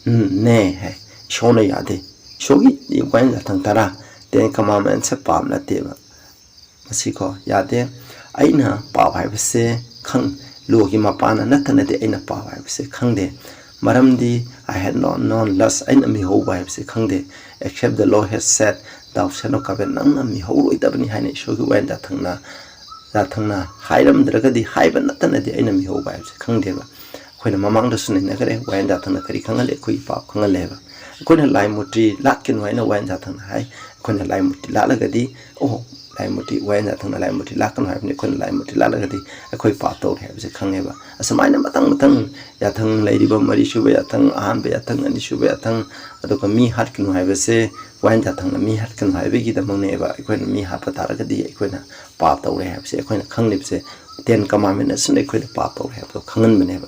ꯎꯝ, ꯅꯦ ꯍꯥꯏ꯫ ꯏꯁꯣꯔꯅ ꯌꯥꯗꯦ꯫ ꯏꯁꯣꯔꯒꯤ ꯋꯥꯌꯦꯜ ꯌꯥꯊꯪ ꯇꯔꯥ, Ten Commandments ꯁꯦ ꯄꯥꯞ ꯅꯠꯇꯦꯕ꯫ ꯃꯁꯤꯀꯣ ꯌꯥꯗꯦ꯫ ꯑꯩꯅ ꯄꯥꯞ ꯍꯥꯏꯕꯁꯦ ꯈꯪ-, ꯂꯣꯒꯤ ꯃꯄꯥꯅ ꯅꯠꯇꯅꯗꯤ ꯑꯩꯅ ꯄꯥꯞ ꯍꯥꯏꯕꯁꯦ ꯈꯪꯗꯦ꯫ ꯃꯔꯝꯗꯤ I had not known lust, ꯑꯩꯅ ꯃꯤꯍꯧꯕ ꯍꯥꯏꯕꯁꯦ ꯈꯪꯗꯦ꯫ Except the law has said, "Thou shalt not covet", ꯅꯪꯅ ꯃꯤꯍꯧꯔꯣꯏꯗꯕꯅꯤ ꯍꯥꯏꯅ ꯏꯁꯣꯔꯒꯤ ꯋꯥꯌꯦꯜ ꯌꯥꯊꯪꯅ, ꯌꯥꯊꯪꯅ ꯍꯥꯏꯔꯝꯗ꯭ꯔꯒꯗꯤ, ꯍꯥꯏꯕ ꯅꯠꯇꯅꯗꯤ ꯑꯩꯅ ꯃꯤꯍꯧꯕ ꯍꯥꯏꯕꯁꯦ ꯈꯪꯗꯦꯕ꯫ ꯑꯩꯈꯣꯏꯅ ꯃꯃꯥꯡꯗꯁꯨ ꯅꯩꯅꯈ꯭ꯔꯦ, ꯋꯥꯌꯦꯜ ꯌꯥꯊꯪꯅ ꯀꯔꯤ ꯈꯪꯍꯜꯂꯤ? ꯑꯩꯈꯣꯏꯒꯤ ꯄꯥꯞ ꯈꯪꯍꯜꯂꯦꯕ꯫ ꯑꯩꯈꯣꯏꯅ ꯂꯥꯏ ꯃꯨꯔꯇꯤ ꯂꯥꯠꯀꯅꯨ ꯍꯥꯏꯅ ꯋꯥꯌꯦꯜ ꯌꯥꯊꯪꯅ ꯍꯥꯏ꯫ ꯑꯩꯈꯣꯏꯅ ꯂꯥꯏ ꯃꯨꯔꯇꯤ ꯂꯥꯠꯂꯒꯗꯤ, ꯑꯣ, ꯂꯥꯏ ꯃꯨꯔꯇꯤ, ꯋꯥꯌꯦꯜ ꯌꯥꯊꯪꯅ ꯂꯥꯏ ꯃꯨꯔꯇꯤ ꯂꯥꯠꯀꯅꯨ ꯍꯥꯏꯕꯅꯤ, ꯑꯩꯈꯣꯏꯅ ꯂꯥꯏ ꯃꯨꯔꯇꯤ ꯂꯥꯠꯂꯒꯗꯤ ꯑꯩꯈꯣꯏ ꯄꯥꯞ ꯇꯧꯔꯦ ꯍꯥꯏꯕꯁꯦ ꯈꯪꯉꯦꯕ꯫ ꯑꯁꯨꯃꯥꯏꯅ ꯃꯊꯪ ꯃꯊꯪ ꯌꯥꯊꯪ ꯂꯩꯔꯤꯕ, ꯃꯔꯤꯁꯨꯕ ꯌꯥꯊꯪ, ꯑꯍꯥꯟꯕ ꯌꯥꯊꯪ, ꯑꯅꯤꯁꯨꯕ ꯌꯥꯊꯪ, ꯑꯗꯨꯒ ꯃꯤ ꯍꯥꯠꯀꯅꯨ ꯍꯥꯏꯕꯁꯦ, ꯋꯥꯌꯦꯜ ꯌꯥꯊꯪꯅ ꯃꯤ ꯍꯥꯠꯀꯅꯨ ꯍꯥꯏꯕꯒꯤꯗꯃꯛꯅꯦꯕ꯫ ꯑꯩꯈꯣꯏꯅ ꯃꯤ ꯍꯥꯠꯄ ꯇꯥꯔꯒꯗꯤ ꯑꯩꯈꯣꯏꯅ ꯄꯥꯞ ꯇꯧꯔꯦ ꯍꯥꯏꯕꯁꯦ ꯑꯩꯈꯣꯏꯅ ꯈꯪꯂꯤꯕꯁꯦ꯫ Ten Commandments ꯑꯁꯤꯅ ꯑꯩꯈꯣꯏꯗ ꯄꯥꯞ ꯇꯧꯔꯦ ꯍꯥꯏꯕꯗꯣ ꯈꯪꯍꯟꯕꯅꯦꯕ꯫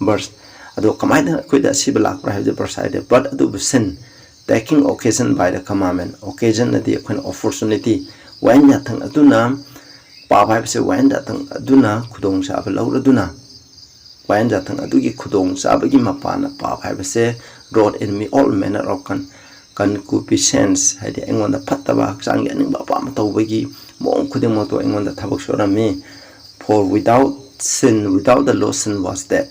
Verse, ꯑꯗꯣ ꯀꯃꯥꯏꯅ ꯑꯩꯈꯣꯏꯗ ꯑꯁꯤꯕ ꯂꯥꯛꯄ꯭ꯔꯥ ꯍꯥꯏꯕꯁꯦ verse ꯍꯥꯏꯗꯤ, "But ꯑꯗꯨꯕꯨ sin, taking occasion by the commandment", occasion ꯑꯗꯤ ꯑꯩꯈꯣꯏꯅ opportunity, ꯋꯥꯌꯦꯜ ꯌꯥꯊꯪ ꯑꯗꯨꯅ, ꯄꯥꯞ ꯍꯥꯏꯕꯁꯦ ꯋꯥꯌꯦꯜ ꯌꯥꯊꯪ ꯑꯗꯨꯅ ꯈꯨꯗꯣꯡꯆꯥꯕ ꯂꯧꯔꯗꯨꯅ, ꯋꯥꯌꯦꯜ ꯌꯥꯊꯪ ꯑꯗꯨꯒꯤ ꯈꯨꯗꯣꯡꯆꯥꯕꯒꯤ ꯃꯄꯥꯟꯅ ꯄꯥꯞ ꯍꯥꯏꯕꯁꯦ wrought in me all manner of con-, concupiscence, ꯍꯥꯏꯗꯤ ꯑꯩꯉꯣꯟꯗ ꯐꯠꯇꯕ, ꯍꯛꯆꯥꯡꯒꯤ ꯑꯅꯤꯡꯕ ꯑꯄꯥꯝꯕ ꯇꯧꯕꯒꯤ ꯃꯑꯣꯡ ꯈꯨꯗꯤꯡꯃꯛꯇꯣ ꯑꯩꯉꯣꯟꯗ ꯊꯕꯛ ꯁꯨꯔꯝꯃꯤ꯫ "For without sin, without the law, sin was death",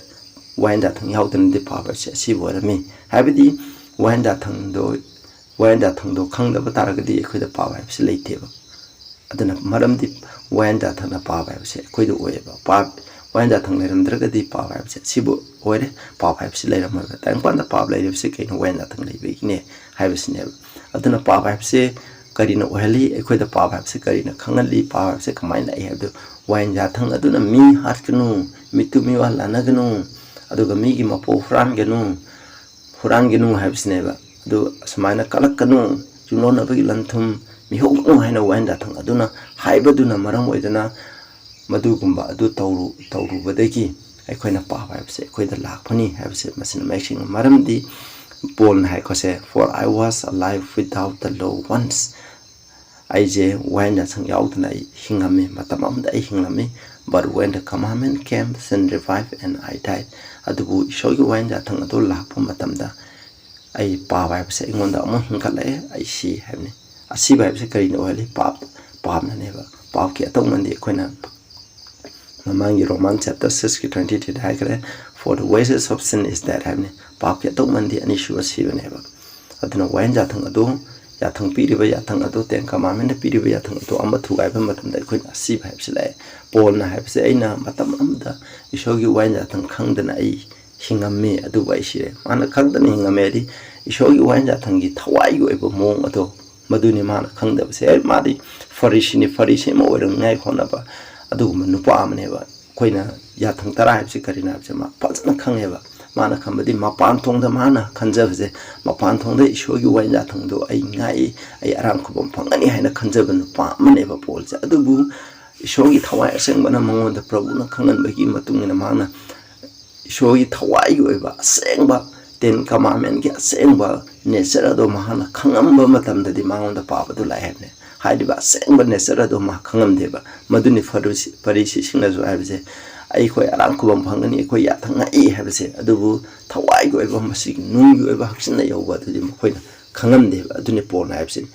ꯋꯥꯌꯦꯜ ꯌꯥꯊꯪ ꯌꯥꯎꯗꯅꯗꯤ ꯄꯥꯞ ꯍꯥꯏꯕꯁꯦ ꯑꯁꯤꯕ ꯑꯣꯏꯔꯝꯃꯤ꯫ ꯍꯥꯏꯕꯗꯤ ꯋꯥꯌꯦꯜ ꯌꯥꯊꯪꯗꯣ, ꯋꯥꯌꯦꯜ ꯌꯥꯊꯪꯗꯣ ꯈꯪꯗꯕ ꯇꯥꯔꯒꯗꯤ ꯑꯩꯈꯣꯏꯗ ꯄꯥꯞ ꯍꯥꯏꯕꯁꯦ ꯂꯩꯇꯦꯕ꯫ ꯑꯗꯨꯅ ꯃꯔꯝꯗꯤ ꯋꯥꯌꯦꯜ ꯌꯥꯊꯪꯅ ꯄꯥꯞ ꯍꯥꯏꯕꯁꯦ ꯑꯩꯈꯣꯏꯗ ꯑꯣꯏꯌꯦꯕ꯫ ꯄꯥꯞ, ꯋꯥꯌꯦꯜ ꯌꯥꯊꯪ ꯂꯩꯔꯝꯗ꯭ꯔꯒꯗꯤ ꯄꯥꯞ ꯍꯥꯏꯕꯁꯦ ꯑꯁꯤꯕꯨ ꯑꯣꯏꯔꯦ, ꯄꯥꯞ ꯍꯥꯏꯕꯁꯤ ꯂꯩꯔꯝꯃꯣꯏꯕ꯫ ꯇꯥꯏꯕꯪꯄꯥꯟꯗ ꯄꯥꯞ ꯂꯩꯔꯤꯕꯁꯤ ꯀꯩꯅꯣ? ꯋꯥꯌꯦꯜ ꯌꯥꯊꯪ ꯂꯩꯕꯒꯤꯅꯦ ꯍꯥꯏꯕꯁꯤꯅꯦꯕ꯫ ꯑꯗꯨꯅ ꯄꯥꯞ ꯍꯥꯏꯕꯁꯦ ꯀꯔꯤꯅ ꯑꯣꯏꯍꯜꯂꯤ? ꯑꯩꯈꯣꯏꯗ ꯄꯥꯞ ꯍꯥꯏꯕꯁꯦ ꯀꯔꯤꯅ ꯈꯪꯍꯜꯂꯤ? ꯄꯥꯞ ꯍꯥꯏꯕꯁꯦ ꯀꯃꯥꯏꯅ ꯂꯥꯛꯏ ꯍꯥꯏꯕꯗꯨ, ꯋꯥꯌꯦꯜ ꯌꯥꯊꯪ ꯑꯗꯨꯅ ꯃꯤ ꯍꯥꯠꯀꯅꯨ, ꯃꯤꯇꯨ ꯃꯤꯋꯥ ꯂꯥꯟꯅꯒꯅꯨ, ꯑꯗꯨꯒ ꯃꯤꯒꯤ ꯃꯄꯣ ꯍꯨꯔꯥꯟꯒꯅꯨ, ꯍꯨꯔꯥꯟꯒꯅꯨ ꯍꯥꯏꯕꯁꯤꯅꯦꯕ꯫ ꯑꯗꯨ ꯑꯁꯨꯃꯥꯏꯅ ꯀꯂꯛꯀꯅꯨ, ꯌꯨꯝꯂꯣꯟꯅꯕꯒꯤ ꯂꯟ ꯊꯨꯝ ꯃꯤꯍꯧꯒꯅꯨ ꯍꯥꯏꯅ ꯋꯥꯌꯦꯜ ꯌꯥꯊꯪ ꯑꯗꯨꯅ ꯍꯥꯏꯕꯗꯨꯅ ꯃꯔꯝ ꯑꯣꯏꯗꯅ ꯃꯗꯨꯒꯨꯝꯕ ꯑꯗꯨ ꯇꯧꯔꯨ ꯇꯧꯔꯨꯕꯗꯒꯤ ꯑꯩꯈꯣꯏꯅ ꯄꯥꯞ ꯍꯥꯏꯕꯁꯦ ꯑꯩꯈꯣꯏꯗ ꯂꯥꯛꯄꯅꯤ ꯍꯥꯏꯕꯁꯦ ꯃꯁꯤꯅ ꯃꯌꯦꯛ ꯁꯦꯡꯅ꯫ ꯃꯔꯝꯗꯤ ꯄꯣꯜꯅ ꯍꯥꯏꯀꯣꯁꯦ, "For I was alive without the law once." ꯑꯩꯁꯦ ꯋꯥꯌꯦꯟ ꯌꯥꯊꯪ ꯌꯥꯎꯗꯅ ꯑꯩ ꯍꯤꯡꯉꯝꯃꯤ, ꯃꯇꯝ ꯑꯃꯗ ꯑꯩ ꯍꯤꯡꯂꯝꯃꯤ꯫ "But when the commandment came, sin revived and I died." ꯑꯗꯨꯕꯨ ꯏꯁꯣꯔꯒꯤ ꯋꯥꯌꯦꯟ ꯌꯥꯊꯪ ꯑꯗꯨ ꯂꯥꯛꯄ ꯃꯇꯝꯗ ꯑꯩ ꯄꯥꯞ ꯍꯥꯏꯕꯁꯦ ꯑꯩꯉꯣꯟꯗ ꯑꯃꯨꯛ ꯍꯤꯡꯒꯠꯂꯛꯑꯦ, ꯑꯩ ꯁꯤ ꯍꯥꯏꯕꯅꯤ꯫ ꯑꯁꯤꯕ ꯍꯥꯏꯕꯁꯦ ꯀꯔꯤꯅ ꯑꯣꯏꯍꯜꯂꯤ? ꯄꯥꯞ, ꯄꯥꯞꯅꯅꯦꯕ꯫ ꯄꯥꯞꯀꯤ ꯑꯇꯧꯃꯟꯗꯤ ꯑꯩꯈꯣꯏꯅ ꯃꯃꯥꯡꯒꯤ Roman chapter six ꯀꯤ twenty three ꯗ ꯍꯥꯏꯈ꯭ꯔꯦ, "For the wages of sin is death" ꯍꯥꯏꯕꯅꯤ꯫ ꯄꯥꯞꯀꯤ ꯑꯇꯧꯃꯟꯗꯤ ꯑꯅꯤꯁꯨꯕ ꯁꯤꯕꯅꯦꯕ꯫ ꯑꯗꯨꯅ ꯋꯥꯌꯦꯟ ꯌꯥꯊꯪ ꯑꯗꯨ, ꯌꯥꯊꯪ ꯄꯤꯔꯤꯕ ꯌꯥꯊꯪ ꯑꯗꯨ, Ten Commandment ꯄꯤꯔꯤꯕ ꯌꯥꯊꯪ ꯑꯗꯨ ꯑꯃ ꯊꯨꯒꯥꯏꯕ ꯃꯇꯝꯗ ꯑꯩꯈꯣꯏꯅ ꯑꯁꯤꯕ ꯍꯥꯏꯕꯁꯤ ꯂꯥꯛꯑꯦ꯫ ꯄꯣꯜꯅ ꯍꯥꯏꯕꯁꯦ, "ꯑꯩꯅ ꯃꯇꯝ ꯑꯃꯗ ꯏꯁꯣꯔꯒꯤ ꯋꯥꯌꯦꯟ ꯌꯥꯊꯪ ꯈꯪꯗꯅ ꯑꯩ ꯍꯤꯡꯉꯝꯃꯤ, ꯑꯗꯨꯕꯨ ꯑꯩ ꯁꯤꯔꯦ꯫" ꯃꯥꯅ ꯈꯪꯗꯅ ꯍꯤꯡꯉꯝꯃꯦ ꯍꯥꯏꯗꯤ ꯏꯁꯣꯔꯒꯤ ꯋꯥꯌꯦꯟ ꯌꯥꯊꯪꯒꯤ ꯊꯋꯥꯏꯒꯤ ꯑꯣꯏꯕ ꯃꯑꯣꯡ ꯑꯗꯣ ꯃꯗꯨꯅꯤ ꯃꯥꯅ ꯈꯪꯗꯕꯁꯦ꯫ ꯍꯦꯛ ꯃꯥꯗꯤ ꯐꯔꯤꯁꯤꯅꯤ, ꯐꯔꯤꯁꯤ ꯑꯃ ꯑꯣꯏꯔꯛꯅꯤꯉꯥꯏ ꯍꯣꯠꯅꯕ ꯑꯗꯨꯒꯨꯝꯕ ꯅꯨꯄꯥ ꯑꯃꯅꯦꯕ꯫ ꯑꯩꯈꯣꯏꯅ ꯌꯥꯊꯪ ꯇꯔꯥ ꯍꯥꯏꯕꯁꯤ ꯀꯔꯤꯅꯣ ꯍꯥꯏꯕꯁꯦ ꯃꯥ ꯐꯖꯅ ꯈꯪꯉꯦꯕ꯫ ꯃꯥꯅ ꯈꯪꯕꯗꯤ ꯃꯄꯥꯟ ꯊꯣꯡꯗ ꯃꯥꯅ ꯈꯟꯖꯕꯁꯦ, ꯃꯄꯥꯟ ꯊꯣꯡꯗ ꯏꯁꯣꯔꯒꯤ ꯋꯥꯌꯦꯟ ꯌꯥꯊꯪꯗꯣ ꯑꯩ ꯉꯥꯛꯏ, ꯑꯩ ꯑꯔꯥꯝ ꯈꯨꯕꯝ ꯐꯪꯒꯅꯤ ꯍꯥꯏꯅ ꯈꯟꯖꯕ ꯅꯨꯄꯥ ꯑꯃꯅꯦꯕ ꯄꯣꯜꯁꯦ꯫ ꯑꯗꯨꯕꯨ ꯏꯁꯣꯔꯒꯤ ꯊꯋꯥꯏ ꯑꯁꯦꯡꯕꯅ ꯃꯉꯣꯟꯗ ꯄ꯭ꯔꯚꯨꯅ ꯈꯪꯍꯟꯕꯒꯤ ꯃꯇꯨꯡ ꯏꯟꯅ ꯃꯥꯅ ꯏꯁꯣꯔꯒꯤ ꯊꯋꯥꯏꯒꯤ ꯑꯣꯏꯕ ꯑꯁꯦꯡꯕ Ten Commandment ꯀꯤ ꯑꯁꯦꯡꯕ nature ꯑꯗꯣ ꯃꯍꯥꯛꯅ ꯈꯪꯉꯝꯕ ꯃꯇꯝꯗꯗꯤ ꯃꯉꯣꯟꯗ ꯄꯥꯞ ꯑꯗꯨ ꯂꯥꯛꯑꯦ ꯍꯥꯏꯕꯅꯦ꯫ ꯍꯥꯏꯔꯤꯕ ꯑꯁꯦꯡꯕ nature ꯑꯗꯣ ꯃꯥ ꯈꯪꯉꯝꯗꯦꯕ꯫ ꯃꯗꯨꯅꯤ ꯐꯔꯨꯁꯤ-, ꯐꯔꯤꯁꯤꯁꯤꯡꯅꯁꯨ ꯍꯥꯏꯕꯁꯦ, "ꯑꯩꯈꯣꯏ ꯑꯔꯥꯝ ꯈꯨꯕꯝ ꯐꯪꯒꯅꯤ, ꯑꯩꯈꯣꯏ ꯌꯥꯊꯪ ꯉꯥꯛꯏ" ꯍꯥꯏꯕꯁꯦ꯫ ꯑꯗꯨꯕꯨ ꯊꯋꯥꯏꯒꯤ ꯑꯣꯏꯕ ꯃꯁꯤꯒꯤ ꯅꯨꯡꯒꯤ ꯑꯣꯏꯕ ꯍꯛꯆꯤꯟꯅ ꯌꯧꯕ ꯑꯗꯨꯗꯤ ꯃꯈꯣꯏꯅ ꯈꯪꯉꯝꯗꯦꯕ꯫ ꯑꯗꯨꯅꯤ ꯄꯣꯜꯅ ꯍꯥꯏꯕꯁꯤ꯫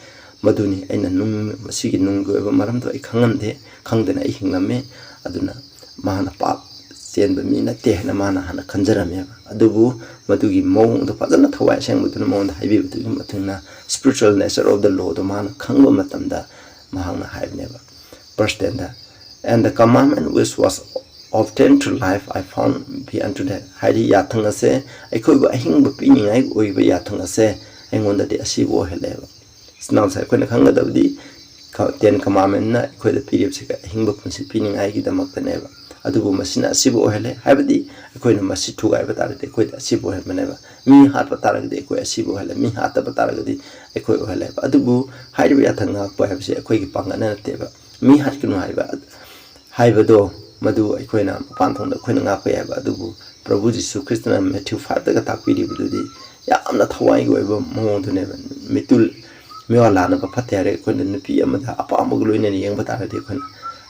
ꯃꯗꯨꯅꯤ ꯑꯩꯅ ꯅꯨꯡ, ꯃꯁꯤꯒꯤ ꯅꯨꯡꯒꯤ ꯑꯣꯏꯕ ꯃꯔꯝꯗꯣ ꯑꯩ ꯈꯪꯉꯝꯗꯦ, ꯈꯪꯗꯅ ꯑꯩ ꯍꯤꯡꯂꯝꯃꯦ꯫ ꯑꯗꯨꯅ ꯃꯥꯅ ꯄꯥꯞ ꯆꯦꯟꯕ ꯃꯤ ꯅꯠꯇꯦ ꯍꯥꯏꯅ ꯃꯥꯅ ꯍꯥꯟꯅ ꯈꯟꯖꯔꯝꯃꯦꯕ꯫ ꯑꯗꯨꯕꯨ ꯃꯗꯨꯒꯤ ꯃꯑꯣꯡꯗꯣ ꯐꯖꯅ ꯊꯋꯥꯏ ꯑꯁꯦꯡꯕꯗꯨꯅ ꯃꯉꯣꯟꯗ ꯍꯥꯏꯕꯤꯕꯗꯨꯒꯤ ꯃꯇꯨꯡ ꯏꯟꯅ spiritual nature of the law ꯗꯣ ꯃꯥꯅ ꯈꯪꯕ ꯃꯇꯝꯗ ꯃꯍꯥꯛꯅ ꯍꯥꯏꯕꯅꯦꯕ꯫ Verse ten the, "And the commandment which was obtained to life I found be unto death." ꯍꯥꯏꯗꯤ ꯌꯥꯊꯪ ꯑꯁꯦ, ꯑꯩꯈꯣꯏꯕꯨ ꯑꯍꯤꯡꯕ ꯄꯤꯅꯤꯡꯉꯥꯏ ꯑꯣꯏꯕ ꯌꯥꯊꯪ ꯑꯁꯦ ꯑꯩꯉꯣꯟꯗꯗꯤ ꯑꯁꯤꯕꯨ ꯑꯣꯏꯍꯜꯂꯦꯕ꯫ ꯏꯆꯤꯟ ꯏꯅꯥꯎꯁꯦ ꯑꯩꯈꯣꯏꯅ ꯈꯪꯒꯗꯕꯗꯤ ꯈ-, Ten Commandment ꯅ ꯑꯩꯈꯣꯏꯗ ꯄꯤꯔꯤꯕꯁꯦ ꯑꯍꯤꯡꯕ ꯄꯨꯟꯁꯤ ꯄꯤꯅꯤꯡꯉꯥꯏꯒꯤꯗꯃꯛꯇꯅꯦꯕ꯫ ꯑꯗꯨꯕꯨ ꯃꯁꯤꯅ ꯑꯁꯤꯕ ꯑꯣꯏꯍꯜꯂꯦ ꯍꯥꯏꯕꯗꯤ ꯑꯩꯈꯣꯏꯅ ꯃꯁꯤ ꯊꯨꯒꯥꯏꯕ ꯇꯥꯔꯗꯤ ꯑꯩꯈꯣꯏꯗ ꯑꯁꯤꯕ ꯑꯣꯏꯍꯟꯕꯅꯦꯕ꯫ ꯃꯤ ꯍꯥꯠꯄ ꯇꯥꯔꯒꯗꯤ ꯑꯩꯈꯣꯏ ꯑꯁꯤꯕ ꯑꯣꯏꯍꯜꯂꯦ, ꯃꯤ ꯍꯥꯠꯇꯕ ꯇꯥꯔꯒꯗꯤ ꯑꯩꯈꯣꯏ ꯑꯣꯏꯍꯜꯂꯦꯕ꯫ ꯑꯗꯨꯕꯨ ꯍꯥꯏꯔꯤꯕ ꯌꯥꯊꯪ ꯉꯥꯛꯄ ꯍꯥꯏꯕꯁꯦ ꯑꯩꯈꯣꯏꯒꯤ ꯄꯥꯡꯒꯜꯅ ꯅꯠꯇꯦꯕ꯫ ꯃꯤ ꯍꯥꯠꯀꯅꯨ ꯍꯥꯏꯕ, ꯍꯥꯏꯕꯗꯣ, ꯃꯗꯨ ꯑꯩꯈꯣꯏꯅ ꯃꯄꯥꯟ ꯊꯣꯡꯗ ꯑꯩꯈꯣꯏꯅ ꯉꯥꯛꯄ ꯌꯥꯏꯕ꯫ ꯑꯗꯨꯕꯨ ꯄ꯭ꯔꯚꯨ ꯖꯤꯁꯨ ꯈ꯭ꯔꯤꯁꯇꯅ ꯃꯦꯊ꯭ꯌꯨ ꯐꯥꯏꯚꯇꯒ ꯇꯥꯛꯄꯤꯔꯤꯕꯗꯨꯗꯤ ꯌꯥꯝꯅ ꯊꯋꯥꯏꯒꯤ ꯑꯣꯏꯕ ꯃꯑꯣꯡꯗꯨꯅꯦꯕ꯫ ꯃꯤꯇꯨꯜ ꯃꯤꯋꯥ ꯂꯥꯟꯅꯕ ꯐꯠꯇꯦ ꯍꯥꯏꯔꯦ, ꯑꯩꯈꯣꯏꯅ ꯅꯨꯄꯤ ꯑꯃꯗ ꯑꯄꯥꯝꯕꯒ ꯂꯣꯏꯅꯅ ꯌꯦꯡꯕ ꯇꯥꯔꯗꯤ, ꯑꯩꯈꯣꯏꯅ,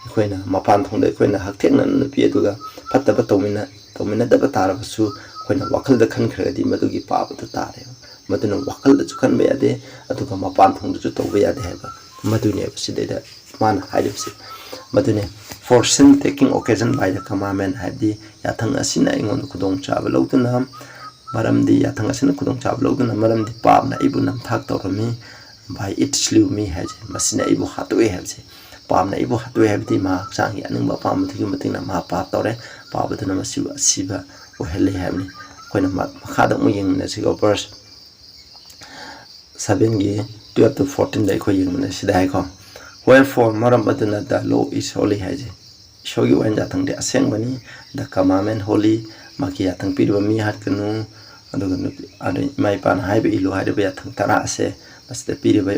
ꯑꯩꯈꯣꯏꯅ ꯃꯄꯥꯟ ꯊꯣꯡꯗ ꯑꯩꯈꯣꯏꯅ ꯍꯛꯊꯦꯡꯅꯅ ꯅꯨꯄꯤ ꯑꯗꯨꯒ ꯐꯠꯇꯕ ꯇꯧꯃꯤꯟꯅ-, ꯇꯧꯃꯤꯟꯅꯗꯕ ꯇꯥꯔꯕꯁꯨ, ꯑꯩꯈꯣꯏꯅ ꯋꯥꯈꯜꯗ ꯈꯟꯈ꯭ꯔꯒꯗꯤ ꯃꯗꯨꯒꯤ ꯄꯥꯞ ꯑꯗꯨ ꯇꯥꯔꯦꯕ꯫ ꯃꯗꯨꯅ ꯋꯥꯈꯜꯗꯁꯨ ꯈꯟꯕ ꯌꯥꯗꯦ, ꯑꯗꯨꯒ ꯃꯄꯥꯟ ꯊꯣꯡꯗꯁꯨ ꯇꯧꯕ ꯌꯥꯗꯦ ꯍꯥꯏꯕ ꯃꯗꯨꯅꯦꯕ ꯁꯤꯗꯩꯗ ꯃꯥꯅ ꯍꯥꯏꯔꯤꯕꯁꯦ꯫ ꯃꯗꯨꯅꯦ, "For sin taking occasion by the commandment", ꯍꯥꯏꯕꯗꯤ ꯌꯥꯊꯪ ꯑꯁꯤꯅ ꯑꯩꯉꯣꯟꯗ ꯈꯨꯗꯣꯡꯆꯥꯕ ꯂꯧꯗꯨꯅ, ꯃꯔꯝꯗꯤ ꯌꯥꯊꯪ ꯑꯁꯤꯅ ꯈꯨꯗꯣꯡꯆꯥꯕ ꯂꯧꯗꯨꯅ, ꯃꯔꯝꯗꯤ ꯄꯥꯞꯅ ꯑꯩꯕꯨ ꯅꯝꯊꯥꯛ ꯇꯧꯔꯝꯃꯤ, "By it slew me" ꯍꯥꯏꯁꯦ, ꯃꯁꯤꯅ ꯑꯩꯕꯨ ꯍꯥꯠꯇꯣꯛꯑꯦ ꯍꯥꯏꯕꯁꯦ꯫ ꯄꯥꯞꯅ ꯑꯩꯕꯨ ꯍꯥꯠꯇꯣꯛꯑꯦ ꯍꯥꯏꯕꯗꯤ ꯃꯍꯥꯛ ꯍꯛꯆꯥꯡꯒꯤ ꯑꯅꯤꯡꯕ ꯑꯄꯥꯝꯕꯗꯨꯒꯤ ꯃꯇꯤꯛꯅ ꯃꯍꯥꯛ ꯄꯥꯞ ꯇꯧꯔꯦ, ꯄꯥꯞ ꯑꯗꯨꯅ ꯃꯁꯤꯕꯨ ꯑꯁꯤꯕ ꯑꯣꯏꯍꯜꯂꯦ ꯍꯥꯏꯕꯅꯤ꯫ ꯑꯩꯈꯣꯏꯅ ꯃ-, ꯃꯈꯥꯗ ꯑꯃꯨꯛ ꯌꯦꯡꯃꯤꯟꯅꯁꯤꯀꯣ, verse sevenꯒꯤ twelve to fourteenꯗ ꯑꯩꯈꯣꯏ ꯌꯦꯡꯕꯅ ꯁꯤꯗ ꯍꯥꯏꯀꯣ, "Wherefore", ꯃꯔꯝ ꯑꯗꯨꯅ "the law is holy" ꯍꯥꯏꯁꯦ, ꯏꯁꯣꯔꯒꯤ ꯋꯥꯌꯦꯜ ꯌꯥꯊꯪꯗꯤ ꯑꯁꯦꯡꯕꯅꯤ, "the commandment holy", ꯃꯍꯥꯛꯀꯤ ꯌꯥꯊꯪ ꯄꯤꯔꯤꯕ "ꯃꯤ ꯍꯥꯠꯀꯅꯨ", ꯑꯗꯨꯒ ꯅꯨꯄꯤ, ꯑꯗꯩ ꯏꯃꯥ ꯏꯄꯥꯅ ꯍꯥꯏꯕ ꯏꯜꯂꯨ ꯍꯥꯏꯔꯤꯕ ꯌꯥꯊꯪ ꯇꯔꯥ ꯑꯁꯦ, ꯃꯁꯤꯗ ꯄꯤꯔꯤꯕ